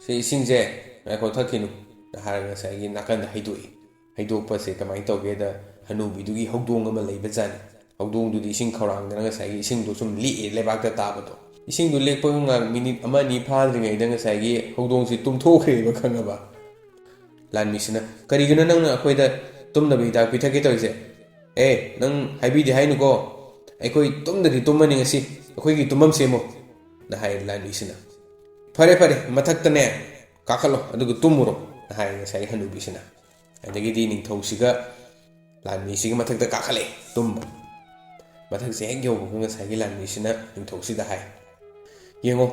ꯁꯤ ꯏꯁꯤꯡꯁꯦ ꯉꯥꯏꯈꯣ, ꯊꯛꯈꯤꯅꯨ" ꯍꯥꯏꯔꯒ ꯉꯁꯥꯏꯒꯤ ꯅꯥꯀꯟꯗ ꯍꯩꯗꯣꯛꯏ꯫ ꯍꯩꯗꯣꯛꯄꯁꯦ ꯀꯃꯥꯏꯅ ꯇꯧꯒꯦꯗ, ꯍꯅꯨꯕꯤꯗꯨꯒꯤ ꯍꯧꯗꯣꯡ ꯑꯃ ꯂꯩꯕꯖꯥꯠꯅꯤ꯫ ꯍꯧꯗꯣꯡꯗꯨꯗꯤ ꯏꯁꯤꯡ ꯈꯧꯔꯥꯡꯗꯅ ꯉꯁꯥꯏꯒꯤ ꯏꯁꯤꯡꯗꯣ ꯁꯨꯝ ꯂꯤꯛꯑꯦ, ꯂꯩꯕꯥꯛꯇ ꯇꯥꯕꯗꯣ꯫ ꯏꯁꯤꯡꯗꯣ ꯂꯦꯛꯄꯒ ꯉꯥꯏꯍꯥꯛ ꯃꯤꯅꯤꯠ ꯑꯃ ꯑꯅꯤ ꯐꯥꯗ꯭ꯔꯤꯉꯩꯗ ꯉꯁꯥꯏꯒꯤ ꯍꯧꯗꯣꯡꯁꯤ ꯇꯨꯝꯊꯣꯛꯈ꯭ꯔꯦꯕ, ꯈꯪꯉꯕ? ꯂꯥꯟꯃꯤꯁꯤꯅ, "ꯀꯔꯤꯒꯤꯅꯣ ꯅꯪꯅ ꯑꯩꯈꯣꯏꯗ ꯇꯨꯝꯅꯕ ꯍꯤꯗꯥꯛ ꯄꯤꯊꯛꯀꯦ ꯇꯧꯔꯤꯁꯦ? ꯑꯦ, ꯅꯪ ꯍꯥꯏꯕꯤꯗꯦ ꯍꯥꯏꯅꯨꯀꯣ, ꯑꯩꯈꯣꯏ ꯇꯨꯝꯗꯗꯤ ꯇꯨꯝꯃꯅꯤ ꯉꯁꯤ, ꯑꯩꯈꯣꯏꯒꯤ ꯇꯨꯝꯐꯝ ꯁꯦꯝꯃꯣ" ꯅ ꯍꯥꯏ ꯂꯥꯟꯃꯤꯁꯤꯅ꯫ "ꯐꯔꯦ, ꯐꯔꯦ, ꯃꯊꯛꯇꯅꯦ ꯀꯥꯈꯠꯂꯣ, ꯑꯗꯨꯒ ꯇꯨꯝꯃꯨꯔꯣ" ꯅ ꯍꯥꯏ ꯉꯁꯥꯏꯒꯤ ꯍꯅꯨꯕꯤꯁꯤꯅ꯫ ꯑꯗꯒꯤꯗꯤ ꯅꯤꯡꯊꯧꯁꯤꯒ ꯂꯥꯟꯃꯤꯁꯤꯒꯤ ꯃꯊꯛꯇ ꯀꯥꯈꯠꯂꯛꯑꯦ ꯇꯨꯝꯕ꯫ ꯃꯊꯛꯁꯦ ꯍꯦꯛ ꯌꯧꯕꯒ ꯉꯁꯥꯏꯒꯤ ꯂꯥꯟꯃꯤꯁꯤꯅ ꯅꯤꯡꯊꯧꯁꯤꯗ ꯍꯥꯏ, "ꯌꯦꯡꯉꯣ,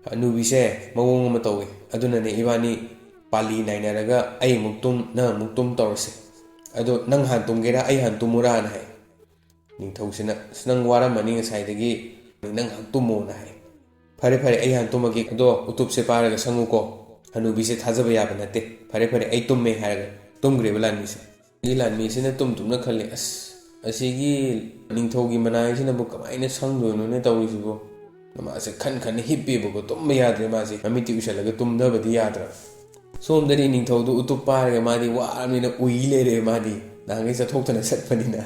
ꯍꯅꯨꯕꯤꯁꯦ ꯃꯑꯣꯡ ꯑꯃ ꯇꯧꯏ, ꯑꯗꯨꯅꯅꯦ ꯏꯕꯥꯅꯤ ꯄꯥꯂꯤ ꯅꯥꯏꯅꯔꯒ ꯑꯩ ꯑꯃꯨꯛ ꯇꯨꯝ, ꯅꯪ ꯑꯃꯨꯛ ꯇꯨꯝ ꯇꯧꯔꯁꯦ꯫ ꯑꯗꯣ ꯅꯪ ꯍꯥꯟꯅ ꯇꯨꯝꯒꯦꯔꯥ, ꯑꯩ ꯍꯥꯟꯅ ꯇꯨꯝꯃꯨꯔꯥꯅ?" ꯍꯥꯏ꯫ ꯅꯤꯡꯊꯧꯁꯤꯅ, "ꯑꯁ, ꯅꯪ ꯋꯥꯔꯝꯃꯅꯤ ꯉꯁꯥꯏꯗꯒꯤ, ꯅꯪ ꯉꯥꯏꯍꯥꯛ ꯇꯨꯝꯃꯣꯅ" ꯍꯥꯏ꯫ "ꯐꯔꯦ, ꯐꯔꯦ, ꯑꯩ ꯍꯥꯟꯅ ꯇꯨꯝꯃꯒꯦ, ꯑꯗꯣ ꯎꯇꯨꯞꯁꯦ ꯄꯥꯏꯔꯒ ꯁꯪꯉꯨꯀꯣ, ꯍꯅꯨꯕꯤꯁꯦ ꯊꯥꯖꯕ ꯌꯥꯕ ꯅꯠꯇꯦ꯫ ꯐꯔꯦ, ꯐꯔꯦ, ꯑꯩ ꯇꯨꯝꯃꯦ" ꯍꯥꯏꯔꯒ ꯇꯨꯝꯈ꯭ꯔꯦꯕ ꯂꯥꯟꯃꯤꯁꯦ꯫ ꯑꯗꯒꯤ ꯂꯥꯟꯃꯤꯁꯤꯅ ꯇꯨꯝ ꯇꯨꯝꯅ ꯈꯜꯂꯦ, "ꯑꯁ, ꯑꯁꯤꯒꯤ ꯅꯤꯡꯊꯧꯒꯤ ꯃꯅꯥꯏꯁꯤꯅꯕꯨ ꯀꯃꯥꯏꯅ ꯁꯪꯗꯣꯏꯅꯣꯅꯦ ꯇꯧꯔꯤꯁꯤꯕꯣ?" ꯃꯥꯁꯦ ꯈꯟ ꯈꯟꯅ ꯍꯤꯞꯄꯦꯕꯀꯣ, ꯇꯨꯝꯕ ꯌꯥꯗ꯭ꯔꯦ ꯃꯥꯁꯦ, ꯃꯃꯤꯠꯇꯤ ꯎꯏꯁꯜꯂꯒ ꯇꯨꯝꯗꯕꯗꯤ ꯌꯥꯗ꯭ꯔꯕ꯫ ꯁꯣꯝꯗꯗꯤ ꯅꯤꯡꯊꯧꯗꯨ ꯎꯇꯨꯞ ꯄꯥꯏꯔꯒ ꯃꯥꯗꯤ ꯋꯥꯔꯕꯅꯤꯅ ꯎꯏ ꯂꯩꯔꯦ, ꯃꯥꯗꯤ ꯅꯍꯥꯟꯈꯩ ꯆꯠꯊꯣꯛꯇꯅ ꯆꯠꯄꯅꯤꯅ꯫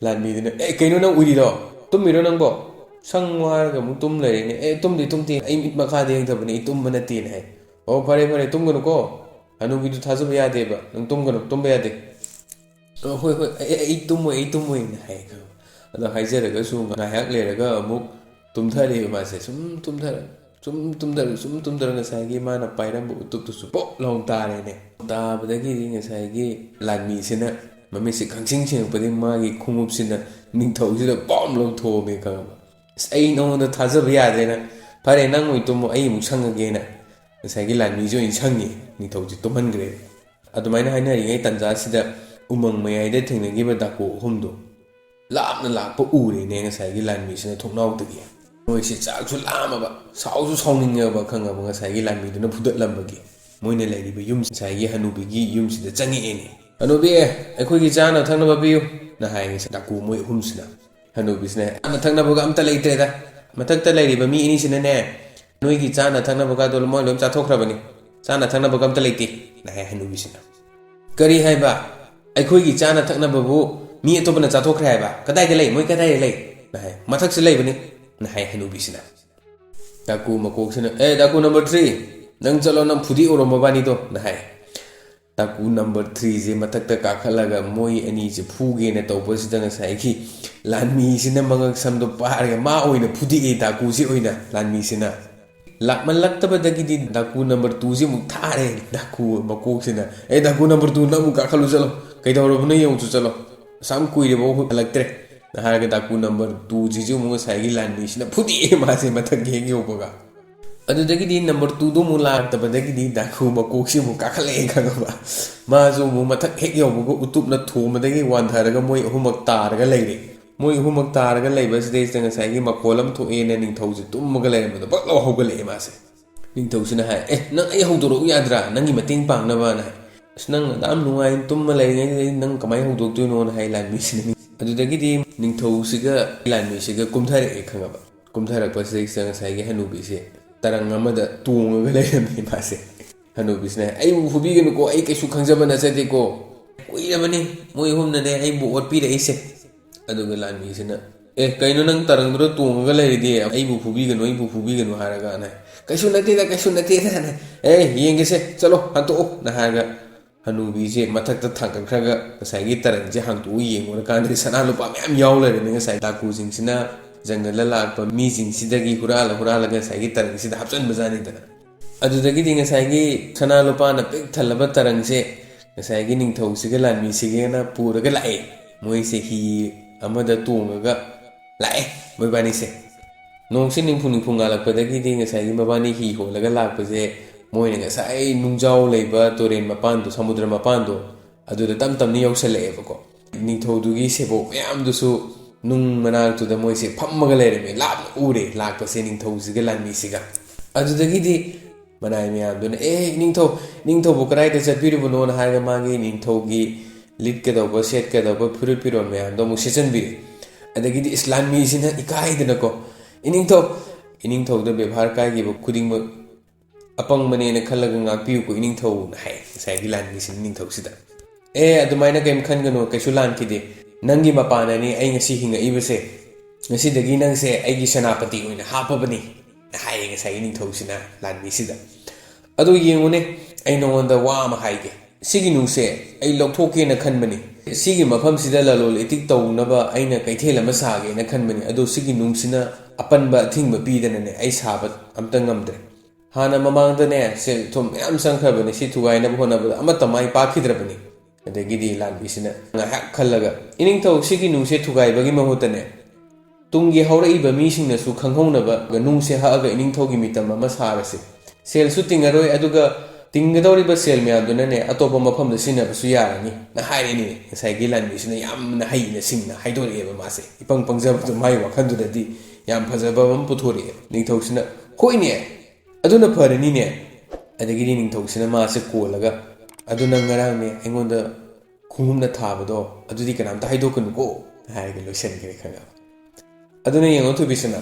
ꯂꯥꯟꯃꯤꯗꯨꯅ, "ꯑꯦ, ꯀꯩꯅꯣ ꯅꯪ ꯎꯏꯔꯤꯗꯣ? ꯇꯨꯝꯃꯤꯔꯣ ꯅꯪꯕꯣ? ꯁꯪꯉꯣ ꯍꯥꯏꯔꯒ ꯑꯃꯨꯛ ꯇꯨꯝ ꯂꯩꯔꯦꯅꯦ꯫ ꯑꯦ, ꯇꯨꯝꯗꯦ, ꯇꯨꯝꯗꯦ, ꯑꯩ ꯃꯤꯠ ꯃꯈꯥꯗ ꯌꯦꯡꯊꯕꯅꯦ, ꯑꯩ ꯇꯨꯝꯕ ꯅꯠꯇꯦꯅ" ꯍꯥꯏ꯫ "ꯑꯣ, ꯐꯔꯦ, ꯐꯔꯦ, ꯇꯨꯝꯒꯅꯨꯀꯣ꯫ ꯍꯅꯨꯕꯤꯗꯨ ꯊꯥꯖꯕ ꯌꯥꯗꯦꯕ꯫ ꯅꯪ ꯇꯨꯝꯒꯅꯨ, ꯇꯨꯝꯕ ꯌꯥꯗꯦ꯫" "ꯑꯣ, ꯍꯣꯏ, ꯍꯣꯏ, ꯑꯩ, ꯑꯩ, ꯑꯩ ꯇꯨꯝꯃꯣꯏ, ꯑꯩ ꯇꯨꯝꯃꯣꯏꯅ" ꯍꯥꯏ ꯈꯪꯉꯕ꯫ ꯑꯗꯣ ꯍꯥꯏꯖꯔꯒꯁꯨ ꯉꯥꯏꯍꯥꯛ ꯂꯩꯔꯒ ꯑꯃꯨꯛ ꯇꯨꯝꯊꯔꯛꯑꯦ ꯃꯥꯁꯦ꯫ ꯁꯨꯝ ꯇꯨꯝꯊꯔꯛ-, ꯁꯨꯝ ꯇꯨꯝꯊꯔꯛ-, ꯁꯨꯝ ꯇꯨꯝꯊꯔꯛ ꯉꯁꯥꯏꯒꯤ ꯃꯥꯅ ꯄꯥꯏꯔꯝꯕ ꯎꯇꯨꯞꯇꯨꯁꯨ ꯄꯣꯞ ꯂꯥꯎ ꯇꯥꯔꯦꯅꯦ꯫ ꯇꯥꯕꯗꯒꯤꯗꯤ ꯉꯁꯥꯏꯒꯤ ꯂꯥꯟꯃꯤꯁꯤꯅ ꯃꯃꯤꯠꯁꯦ ꯈꯪꯁꯤꯡ ꯁꯤꯡꯉꯛꯄꯗꯒꯤ ꯃꯥꯒꯤ ꯈꯣꯡꯎꯞꯁꯤꯅ ꯅꯤꯡꯊꯧꯁꯤꯗ ꯄꯣꯞ ꯂꯧꯊꯣꯛꯑꯝꯃꯦ ꯈꯪꯉꯕ꯫ "ꯑꯁ, ꯑꯩ ꯅꯉꯣꯟꯗ ꯊꯥꯖꯕ ꯌꯥꯗ꯭ꯔꯦ, ꯅꯪ ꯐꯔꯦ, ꯅꯪ ꯑꯣꯏꯅ ꯇꯨꯝꯃꯣ, ꯑꯩ ꯑꯃꯨꯛ ꯁꯪꯉꯒꯦꯅ" ꯉꯁꯥꯏꯒꯤ ꯂꯥꯟꯃꯤꯁꯦ ꯑꯣꯏꯅ ꯁꯪꯉꯦ, ꯅꯤꯡꯊꯧꯁꯦ ꯇꯨꯝꯍꯟꯈ꯭ꯔꯦ꯫ ꯑꯗꯨꯃꯥꯏꯅ ꯍꯥꯏꯅꯔꯤꯉꯩ ꯇꯥꯟꯖꯥꯁꯤꯗ ꯎꯃꯪ ꯃꯌꯥꯏꯗ ꯊꯦꯡꯅꯈꯤꯕ ꯗꯥꯀꯨ ꯑꯍꯨꯝꯗꯣ ꯂꯥꯞꯅ ꯂꯥꯛꯄ ꯎꯔꯦꯅꯦ ꯉꯁꯥꯏꯒꯤ ꯂꯥꯟꯃꯤꯁꯤꯅ ꯊꯣꯡꯅꯥꯎꯗꯒꯤ꯫ ꯃꯣꯏꯁꯦ ꯆꯥꯛꯁꯨ ꯂꯥꯝꯃꯕ, ꯁꯥꯎꯁꯨ ꯁꯥꯎꯅꯤꯡꯉꯕ ꯈꯪꯉꯕ, ꯉꯁꯥꯏꯒꯤ ꯂꯥꯟꯃꯤꯗꯨꯅ ꯐꯨꯗꯠꯂꯝꯕꯒꯤ꯫ ꯃꯣꯏꯅ ꯂꯩꯔꯤꯕ ꯌꯨꯝ, ꯉꯁꯥꯏꯒꯤ ꯍꯅꯨꯕꯤꯒꯤ ꯌꯨꯝꯁꯤꯗ ꯆꯪꯉꯛꯑꯦꯅꯦ꯫ "ꯍꯅꯨꯕꯤ, ꯑꯩꯈꯣꯏꯒꯤ ꯆꯥꯅ ꯊꯛꯅꯕ ꯄꯤꯌꯨ" ꯅ ꯍꯥꯏ ꯉꯁꯥꯏ ꯗꯥꯀꯨ ꯃꯣꯏ ꯑꯍꯨꯝꯁꯤꯅ꯫ ꯍꯅꯨꯕꯤꯁꯤꯅ, "ꯆꯥꯅ ꯊꯛꯅꯕꯒ ꯑꯝꯇ ꯂꯩꯇ꯭ꯔꯦꯗ꯫ ꯃꯊꯛꯇ ꯂꯩꯔꯤꯕ ꯃꯤ ꯑꯅꯤꯁꯤꯅꯅꯦ, ꯅꯣꯏꯒꯤ ꯆꯥꯅ ꯊꯛꯅꯕꯒꯗꯣ ꯃꯣꯏ ꯂꯣꯏ ꯆꯥꯊꯣꯛꯈ꯭ꯔꯕꯅꯤ꯫ ꯆꯥꯅ ꯊꯛꯅꯕꯒ ꯑꯝꯇ ꯂꯩꯇꯦ" ꯅ ꯍꯥꯏ ꯍꯅꯨꯕꯤꯁꯤꯅ꯫ "ꯀꯔꯤ ꯍꯥꯏꯕ? ꯑꯩꯈꯣꯏꯒꯤ ꯆꯥꯅ ꯊꯛꯅꯕꯕꯨ ꯃꯤ ꯑꯇꯣꯞꯄꯅ ꯆꯥꯊꯣꯛꯈ꯭ꯔꯦ ꯍꯥꯏꯕ? ꯀꯗꯥꯏꯗ ꯂꯩ? ꯃꯣꯏ ꯀꯗꯥꯏꯗ ꯂꯩ?" ꯅ ꯍꯥꯏ꯫ "ꯃꯊꯛꯁꯤ ꯂꯩꯕꯅꯤ" ꯅ ꯍꯥꯏ ꯍꯅꯨꯕꯤꯁꯤꯅ꯫ ꯗꯥꯀꯨ ꯃꯀꯣꯛꯁꯤꯅ, "ꯑꯦ, ꯗꯥꯀꯨ ꯅꯝꯕꯔ ꯊ꯭ꯔꯤ, ꯅꯪ ꯆꯠꯂꯣ, ꯅꯪ ꯐꯨꯗꯤ ꯎꯔꯣ ꯃꯕꯥꯅꯤꯗꯣ" ꯅ ꯍꯥꯏ꯫ ꯗꯥꯀꯨ ꯅꯝꯕꯔ ꯊ꯭ꯔꯤꯁꯦ ꯃꯊꯛꯇ ꯀꯥꯈꯠꯂꯒ ꯃꯣꯏ ꯑꯅꯤꯁꯦ ꯐꯨꯒꯦꯅ ꯇꯧꯕꯁꯤꯗ ꯉꯁꯥꯏꯒꯤ ꯂꯥꯟꯃꯤꯁꯤꯅ ꯃꯉꯛ ꯁꯝꯗꯣ ꯄꯥꯏꯔꯒ ꯃꯥ ꯑꯣꯏꯅ ꯐꯨꯗꯤꯛꯑꯦ ꯗꯥꯀꯨꯁꯤ ꯑꯣꯏꯅ, ꯂꯥꯟꯃꯤꯁꯤꯅ꯫ ꯂꯥꯛꯃꯜꯂꯛꯇꯕꯗꯒꯤꯗꯤ ꯗꯥꯀꯨ ꯅꯝꯕꯔ ꯇꯨꯁꯤ ꯑꯃꯨꯛ ꯊꯥꯔꯦ ꯗꯥꯀꯨ ꯃꯀꯣꯛꯁꯤꯅ꯫ "ꯑꯦ, ꯗꯥꯀꯨ ꯅꯝꯕꯔ ꯇꯨ, ꯅꯪ ꯑꯃꯨꯛ ꯀꯥꯈꯠꯂꯨ ꯆꯠꯂꯣ, ꯀꯩꯗꯧꯔꯕꯅꯣ ꯌꯦꯡꯉꯨꯆꯣ ꯆꯠꯂꯣ, ꯑꯁꯥꯝ ꯀꯨꯏꯔꯦꯕ ꯍꯜꯂꯛꯇ꯭ꯔꯦ" ꯅ ꯍꯥꯏꯔꯒ ꯗꯥꯀꯨ ꯅꯝꯕꯔ ꯇꯨꯁꯤꯁꯨ ꯑꯃꯨꯛ ꯉꯁꯥꯏꯒꯤ ꯂꯥꯟꯃꯤꯁꯤꯅ ꯐꯨꯗꯤꯛꯑꯦ ꯃꯥꯁꯦ ꯃꯊꯛ ꯍꯦꯛ ꯌꯧꯕꯒ꯫ ꯑꯗꯨꯗꯒꯤꯗꯤ ꯅꯝꯕꯔ ꯇꯨꯗꯣ ꯑꯃꯨꯛ ꯂꯥꯛꯇꯕꯗꯒꯤꯗꯤ ꯗꯥꯀꯨ ꯃꯀꯣꯛꯁꯤ ꯑꯃꯨꯛ ꯀꯥꯈꯠꯂꯛꯑꯦ ꯈꯪꯉꯕ꯫ ꯃꯥꯁꯨ ꯑꯃꯨꯛ ꯃꯊꯛ ꯍꯦꯛ ꯌꯧꯕꯒ ꯎꯇꯨꯞꯅ ꯊꯣꯝꯕꯗꯒꯤ ꯋꯥꯟꯊꯔꯒ ꯃꯣꯏ ꯑꯍꯨꯝꯃꯛ ꯇꯥꯔꯒ ꯂꯩꯔꯦ꯫ ꯃꯣꯏ ꯑꯍꯨꯝꯃꯛ ꯇꯥꯔꯒ ꯂꯩꯕꯁꯤꯗꯩꯁꯤꯗ ꯉꯁꯥꯏꯒꯤ ꯃꯈꯣꯜ ꯑꯃ ꯊꯣꯛꯑꯦꯅ ꯅꯤꯡꯊꯧꯁꯦ ꯇꯨꯝꯃꯒ ꯂꯩꯔꯝꯕꯗꯣ ꯕꯛ ꯂꯥꯎ ꯍꯧꯒꯠꯂꯛꯑꯦ ꯃꯥꯁꯦ꯫ ꯅꯤꯡꯊꯧꯁꯤꯅ ꯍꯥꯏ, "ꯑꯦ, ꯅꯪ ꯑꯩ ꯍꯧꯗꯣꯔꯛꯎ ꯌꯥꯗ꯭ꯔꯥ, ꯅꯪꯒꯤ ꯃꯇꯦꯡ ꯄꯥꯡꯅꯕꯅ?" ꯍꯥꯏ꯫ "ꯑꯁ, ꯅꯪ ꯑꯗꯥꯝ ꯅꯨꯡꯉꯥꯏꯅ ꯇꯨꯝꯃ ꯂꯩꯔꯤꯉꯩꯗ ꯑꯩ ꯅꯪ ꯀꯃꯥꯏꯅ ꯍꯧꯗꯣꯛꯇꯣꯏꯅꯣꯅ?" ꯍꯥꯏ ꯂꯥꯟꯃꯤꯁꯤꯅ꯫ ꯑꯗꯨꯗꯒꯤꯗꯤ ꯅꯤꯡꯊꯧꯁꯤꯒ ꯂꯥꯟꯃꯤꯁꯤꯒ ꯀꯨꯝꯊꯔꯛꯑꯦ ꯈꯪꯉꯕ꯫ ꯀꯨꯝꯊꯔꯛꯄꯁꯤꯗꯩꯁꯤꯗ ꯉꯁꯥꯏꯒꯤ ꯍꯅꯨꯕꯤꯁꯦ ꯇꯔꯪ ꯑꯃꯗ ꯇꯣꯡꯉꯒ ꯂꯩꯔꯝꯃꯤ ꯃꯥꯁꯦ꯫ ꯍꯅꯨꯕꯤꯁꯤꯅ, "ꯑꯩꯕꯨ ꯐꯨꯕꯤꯒꯅꯨꯀꯣ, ꯑꯩ ꯀꯩꯁꯨ ꯈꯪꯖꯕ ꯅꯠꯆꯗꯦꯀꯣ꯫ ꯀꯨꯏꯔꯕꯅꯤ ꯃꯣꯏ ꯑꯍꯨꯝꯅꯅꯦ ꯑꯩꯕꯨ ꯑꯣꯠꯄꯤꯔꯛꯏꯁꯦ꯫" ꯑꯗꯨꯒ ꯂꯥꯟꯃꯤꯁꯤꯅ, "ꯑꯦ, ꯀꯩꯅꯣ ꯅꯪ ꯇꯔꯪꯗꯨꯗ ꯇꯣꯡꯉꯒ ꯂꯩꯔꯤꯗꯤ? ꯑꯩꯕꯨ ꯐꯨꯕꯤꯒꯅꯨ, ꯑꯩꯕꯨ ꯐꯨꯕꯤꯒꯅꯨ" ꯍꯥꯏꯔꯒꯅ, "ꯀꯩꯁꯨ ꯅꯠꯇꯦꯗ, ꯀꯩꯁꯨ ꯅꯠꯇꯦꯗꯅ, ꯑꯦ, ꯌꯦꯡꯒꯦꯁꯦ, ꯆꯠꯂꯣ, ꯍꯟꯇꯣꯛꯑꯣꯅ" ꯍꯥꯏꯔꯒ ꯍꯅꯨꯕꯤꯁꯦ ꯃꯊꯛꯇ ꯊꯥꯡꯒꯠꯈ꯭ꯔꯒ ꯉꯁꯥꯏꯒꯤ ꯇꯔꯪꯁꯦ ꯍꯥꯡꯇꯣꯛꯑ ꯌꯦꯡꯉꯨꯔꯀꯥꯟꯗꯗꯤ ꯁꯅꯥ ꯂꯨꯄꯥ ꯃꯌꯥꯝ ꯌꯥꯎ ꯂꯩꯔꯝꯃꯦ꯫ ꯉꯁꯥꯏ ꯗꯥꯀꯨꯁꯤꯡꯁꯤꯅ ꯖꯪꯒꯜꯗ ꯂꯥꯛꯄ ꯃꯤꯁꯤꯡꯁꯤꯗꯒꯤ ꯍꯨꯔꯥꯜꯂ ꯍꯨꯔꯥꯜꯂꯒ ꯉꯁꯥꯏꯒꯤ ꯇꯔꯪꯁꯤꯗ ꯍꯥꯞꯆꯤꯟꯕꯖꯥꯠꯅꯤꯗꯅ꯫ ꯑꯗꯨꯗꯒꯤꯗꯤ ꯉꯁꯥꯏꯒꯤ ꯁꯅꯥ ꯂꯨꯄꯥꯅ ꯄꯤꯛ ꯊꯜꯂꯕ ꯇꯔꯪꯁꯦ ꯉꯁꯥꯏꯒꯤ ꯅꯤꯡꯊꯧꯁꯤꯒ ꯂꯥꯟꯃꯤꯁꯤꯒꯅ ꯄꯨꯔꯒ ꯂꯥꯛꯑꯦ꯫ ꯃꯣꯏꯁꯦ ꯍꯤ ꯑꯃꯗ ꯇꯣꯡꯉꯒ ꯂꯥꯛꯑꯦ, ꯃꯣꯏꯕꯥꯅꯤꯁꯦ꯫ ꯅꯣꯡꯁꯤ ꯅꯤꯡꯐꯨ ꯅꯤꯡꯐꯨ ꯉꯥꯜꯂꯛꯄꯗꯒꯤꯗꯤ ꯉꯁꯥꯏꯒꯤ ꯃꯕꯥꯅꯤ ꯍꯤ ꯍꯣꯜꯂꯒ ꯂꯥꯛꯄꯁꯦ, ꯃꯣꯏꯅ ꯉꯁꯥꯏ ꯅꯨꯡꯖꯥꯎ ꯂꯩꯕ ꯇꯨꯔꯦꯟ ꯃꯄꯥꯟꯗꯣ, ꯁꯃꯨꯗ꯭ꯔ ꯃꯄꯥꯟꯗꯣ, ꯑꯗꯨꯗ ꯇꯞ ꯇꯞꯅ ꯌꯧꯁꯜꯂꯛꯑꯦꯕꯀꯣ꯫ ꯅꯤꯡꯊꯧꯗꯨꯒꯤ ꯁꯦꯕꯣꯛ ꯃꯌꯥꯝꯗꯨꯁꯨ ꯅꯨꯡ ꯃꯅꯥꯛꯇꯨꯗ ꯃꯣꯏꯁꯦ ꯐꯝꯃꯒ ꯂꯩꯔꯝꯃꯦ, ꯂꯥꯞꯅ ꯎꯔꯦ ꯂꯥꯛꯄꯁꯦ ꯅꯤꯡꯊꯧꯁꯤꯒ ꯂꯥꯟꯃꯤꯁꯤꯒ꯫ ꯑꯗꯨꯗꯒꯤꯗꯤ ꯃꯅꯥꯏ ꯃꯌꯥꯝꯗꯨꯅ, "ꯑꯦ, ꯏꯅꯤꯡꯊꯧ, ꯏꯅꯤꯡꯊꯧꯕꯨ ꯀꯗꯥꯏꯗ ꯆꯠꯄꯤꯔꯨꯕꯅꯣꯅ?" ꯍꯥꯏꯔꯒ ꯃꯥꯒꯤ ꯅꯤꯡꯊꯧꯒꯤ ꯂꯤꯠꯀꯗꯧꯕ, ꯁꯦꯠꯀꯗꯧꯕ ꯐꯨꯔꯤꯠ ꯐꯤꯔꯣꯜ ꯃꯌꯥꯝꯗꯣ ꯑꯃꯨꯛ ꯁꯦꯠꯆꯟꯕꯤꯔꯦ꯫ ꯑꯗꯒꯤꯗꯤ ꯏꯁ, ꯂꯥꯟꯃꯤꯁꯤꯅ ꯏꯀꯥꯏꯗꯅꯀꯣ, "ꯏꯅꯤꯡꯊꯧ, ꯏꯅꯤꯡꯊꯧꯗ ꯕꯦꯕꯥꯔ ꯀꯥꯏꯈꯤꯕ ꯈꯨꯗꯤꯡꯃꯛ ꯑꯄꯪꯕꯅꯦꯅ ꯈꯜꯂꯒ ꯉꯥꯛꯄꯤꯌꯨꯀꯣ, ꯏꯅꯤꯡꯊꯧꯅ" ꯍꯥꯏ ꯉꯁꯥꯏꯒꯤ ꯂꯥꯟꯃꯤꯁꯤꯅ ꯅꯤꯡꯊꯧꯁꯤꯗ꯫ "ꯑꯦ, ꯑꯗꯨꯃꯥꯏꯅ ꯀꯔꯤꯝ ꯈꯟꯒꯅꯨ, ꯀꯩꯁꯨ ꯂꯥꯟꯈꯤꯗꯦ꯫ ꯅꯪꯒꯤ ꯃꯄꯥꯟꯅꯅꯤ ꯑꯩ ꯉꯁꯤ ꯍꯤꯡꯉꯛꯏꯕꯁꯦ꯫ ꯉꯁꯤꯗꯒꯤ ꯅꯪꯁꯦ ꯑꯩꯒꯤ ꯁꯦꯅꯥꯄꯇꯤ ꯑꯣꯏꯅ ꯍꯥꯞꯄꯕꯅꯤ" ꯍꯥꯏꯌꯦ ꯉꯁꯥꯏꯒꯤ ꯅꯤꯡꯊꯧꯁꯤꯅ ꯂꯥꯟꯃꯤꯁꯤꯗ꯫ "ꯑꯗꯨ ꯌꯦꯡꯉꯨꯅꯦ, ꯑꯩ ꯅꯉꯣꯟꯗ ꯋꯥ ꯑꯃ ꯍꯥꯏꯒꯦ꯫ ꯁꯤꯒꯤ ꯅꯨꯡꯁꯦ ꯑꯩ ꯂꯧꯊꯣꯛꯀꯦꯅ ꯈꯟꯕꯅꯤ꯫ ꯁꯤꯒꯤ ꯃꯐꯝꯁꯤꯗ ꯂꯂꯣꯜ ꯏꯇꯤꯛ ꯇꯧꯅꯕ ꯑꯩꯅ ꯀꯩꯊꯦꯜ ꯑꯃ ꯁꯥꯒꯦꯅ ꯈꯟꯕꯅꯤ꯫ ꯑꯗꯣ ꯁꯤꯒꯤ ꯅꯨꯡꯁꯤꯅ ꯑꯄꯟꯕ ꯑꯊꯤꯡꯕ ꯄꯤꯗꯅꯅꯦ ꯑꯩ ꯁꯥꯕ ꯑꯝꯇ ꯉꯝꯗ꯭ꯔꯦ꯫ ꯍꯥꯟꯅ ꯃꯃꯥꯡꯗꯅꯦ ꯁꯦꯜ ꯊꯨꯝ ꯃꯌꯥꯝ ꯆꯪꯈ꯭ꯔꯕꯅꯤ, ꯁꯤ ꯊꯨꯒꯥꯏꯅꯕ ꯍꯣꯠꯅꯕꯗ ꯑꯃꯠꯇ ꯃꯥꯏ ꯄꯥꯛꯈꯤꯗ꯭ꯔꯕꯅꯤ"꯫ ꯑꯗꯒꯤꯗꯤ ꯂꯥꯟꯃꯤꯁꯤꯅ ꯉꯥꯏꯍꯥꯛ ꯈꯜꯂꯒ, "ꯏꯅꯤꯡꯊꯧ, ꯁꯤꯒꯤ ꯅꯨꯡꯁꯦ ꯊꯨꯒꯥꯏꯕꯒꯤ ꯃꯍꯨꯠꯇꯅꯦ, ꯇꯨꯡꯒꯤ ꯍꯧꯔꯛꯏꯕ ꯃꯤꯁꯤꯡꯅꯁꯨ ꯈꯪꯍꯧꯅꯕ ꯅꯨꯡꯁꯦ ꯍꯛꯑꯒ ꯏꯅꯤꯡꯊꯧꯒꯤ ꯃꯤꯇꯝ ꯑꯃ ꯁꯥꯔꯁꯦ꯫ ꯁꯦꯜꯁꯨ ꯇꯤꯡꯉꯔꯣꯏ, ꯑꯗꯨꯒ ꯇꯤꯡꯒꯗꯧꯔꯤꯕ ꯁꯦꯜ ꯃꯌꯥꯝꯗꯨꯅꯅꯦ ꯑꯇꯣꯞꯄ ꯃꯐꯝꯗ ꯁꯤꯖꯤꯟꯅꯕꯁꯨ ꯌꯥꯔꯅꯤ"ꯅ ꯍꯥꯏꯔꯦꯅꯦ꯫ ꯉꯁꯥꯏꯒꯤ ꯂꯥꯟꯃꯤꯁꯤꯅ ꯌꯥꯝꯅ ꯍꯩꯅ ꯁꯤꯡꯅ ꯍꯥꯏꯗꯣꯔꯛꯑꯦꯕ ꯃꯥꯁꯦ꯫ ꯏꯄꯪ ꯄꯪꯖꯕꯗꯣ ꯃꯥꯒꯤ ꯋꯥꯈꯜꯗꯨꯗꯗꯤ ꯌꯥꯝ ꯐꯖꯕ ꯑꯃ ꯄꯨꯊꯣꯔꯛꯑꯦ꯫ ꯅꯤꯡꯊꯧꯁꯤꯅ, "ꯍꯣꯏꯅꯦ, ꯑꯗꯨꯅ ꯐꯔꯅꯤꯅꯦ"꯫ ꯑꯗꯒꯤꯗꯤ ꯅꯤꯡꯊꯧꯁꯤꯅ ꯃꯥꯁꯦ ꯀꯣꯜꯂꯒ, "ꯑꯗꯨ ꯅꯪ ꯉꯔꯥꯡꯅꯦ ꯑꯩꯉꯣꯟꯗ ꯈꯣꯡꯎꯞꯅ ꯊꯥꯕꯗꯣ, ꯑꯗꯨꯗꯤ ꯀꯅꯥꯝꯇ ꯍꯥꯏꯗꯣꯛꯀꯅꯨꯀꯣ" ꯍꯥꯏꯔꯒ ꯂꯣꯏꯁꯤꯟꯈ꯭ꯔꯦ, ꯈꯪꯉꯕ? ꯑꯗꯨꯅ ꯌꯦꯡꯉꯣ ꯊꯣꯏꯕꯤꯁꯅꯥ,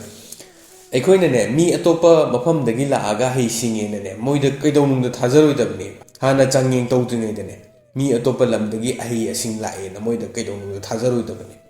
ꯑꯩꯈꯣꯏꯅꯅꯦ ꯃꯤ ꯑꯇꯣꯞꯄ ꯃꯐꯝꯗꯒꯤ ꯂꯥꯛꯑꯒ ꯍꯩ ꯁꯤꯡꯉꯦꯅꯅꯦ ꯃꯣꯏꯗ ꯀꯩꯗꯧꯅꯨꯡꯗ ꯊꯥꯖꯔꯣꯏꯗꯕꯅꯦ꯫ ꯍꯥꯟꯅ ꯆꯥꯡꯌꯦꯡ ꯇꯧꯗ꯭ꯔꯤꯉꯩꯗꯅꯦ ꯃꯤ ꯑꯇꯣꯞꯄ ꯂꯝꯗꯒꯤ ꯑꯍꯩ ꯑꯁꯤꯡ ꯂꯥꯛꯑꯦꯅ ꯃꯣꯏꯗ ꯀꯩꯗꯧꯅꯨꯡꯗ ꯊꯥꯖꯔꯣꯏꯗꯕꯅꯦ꯫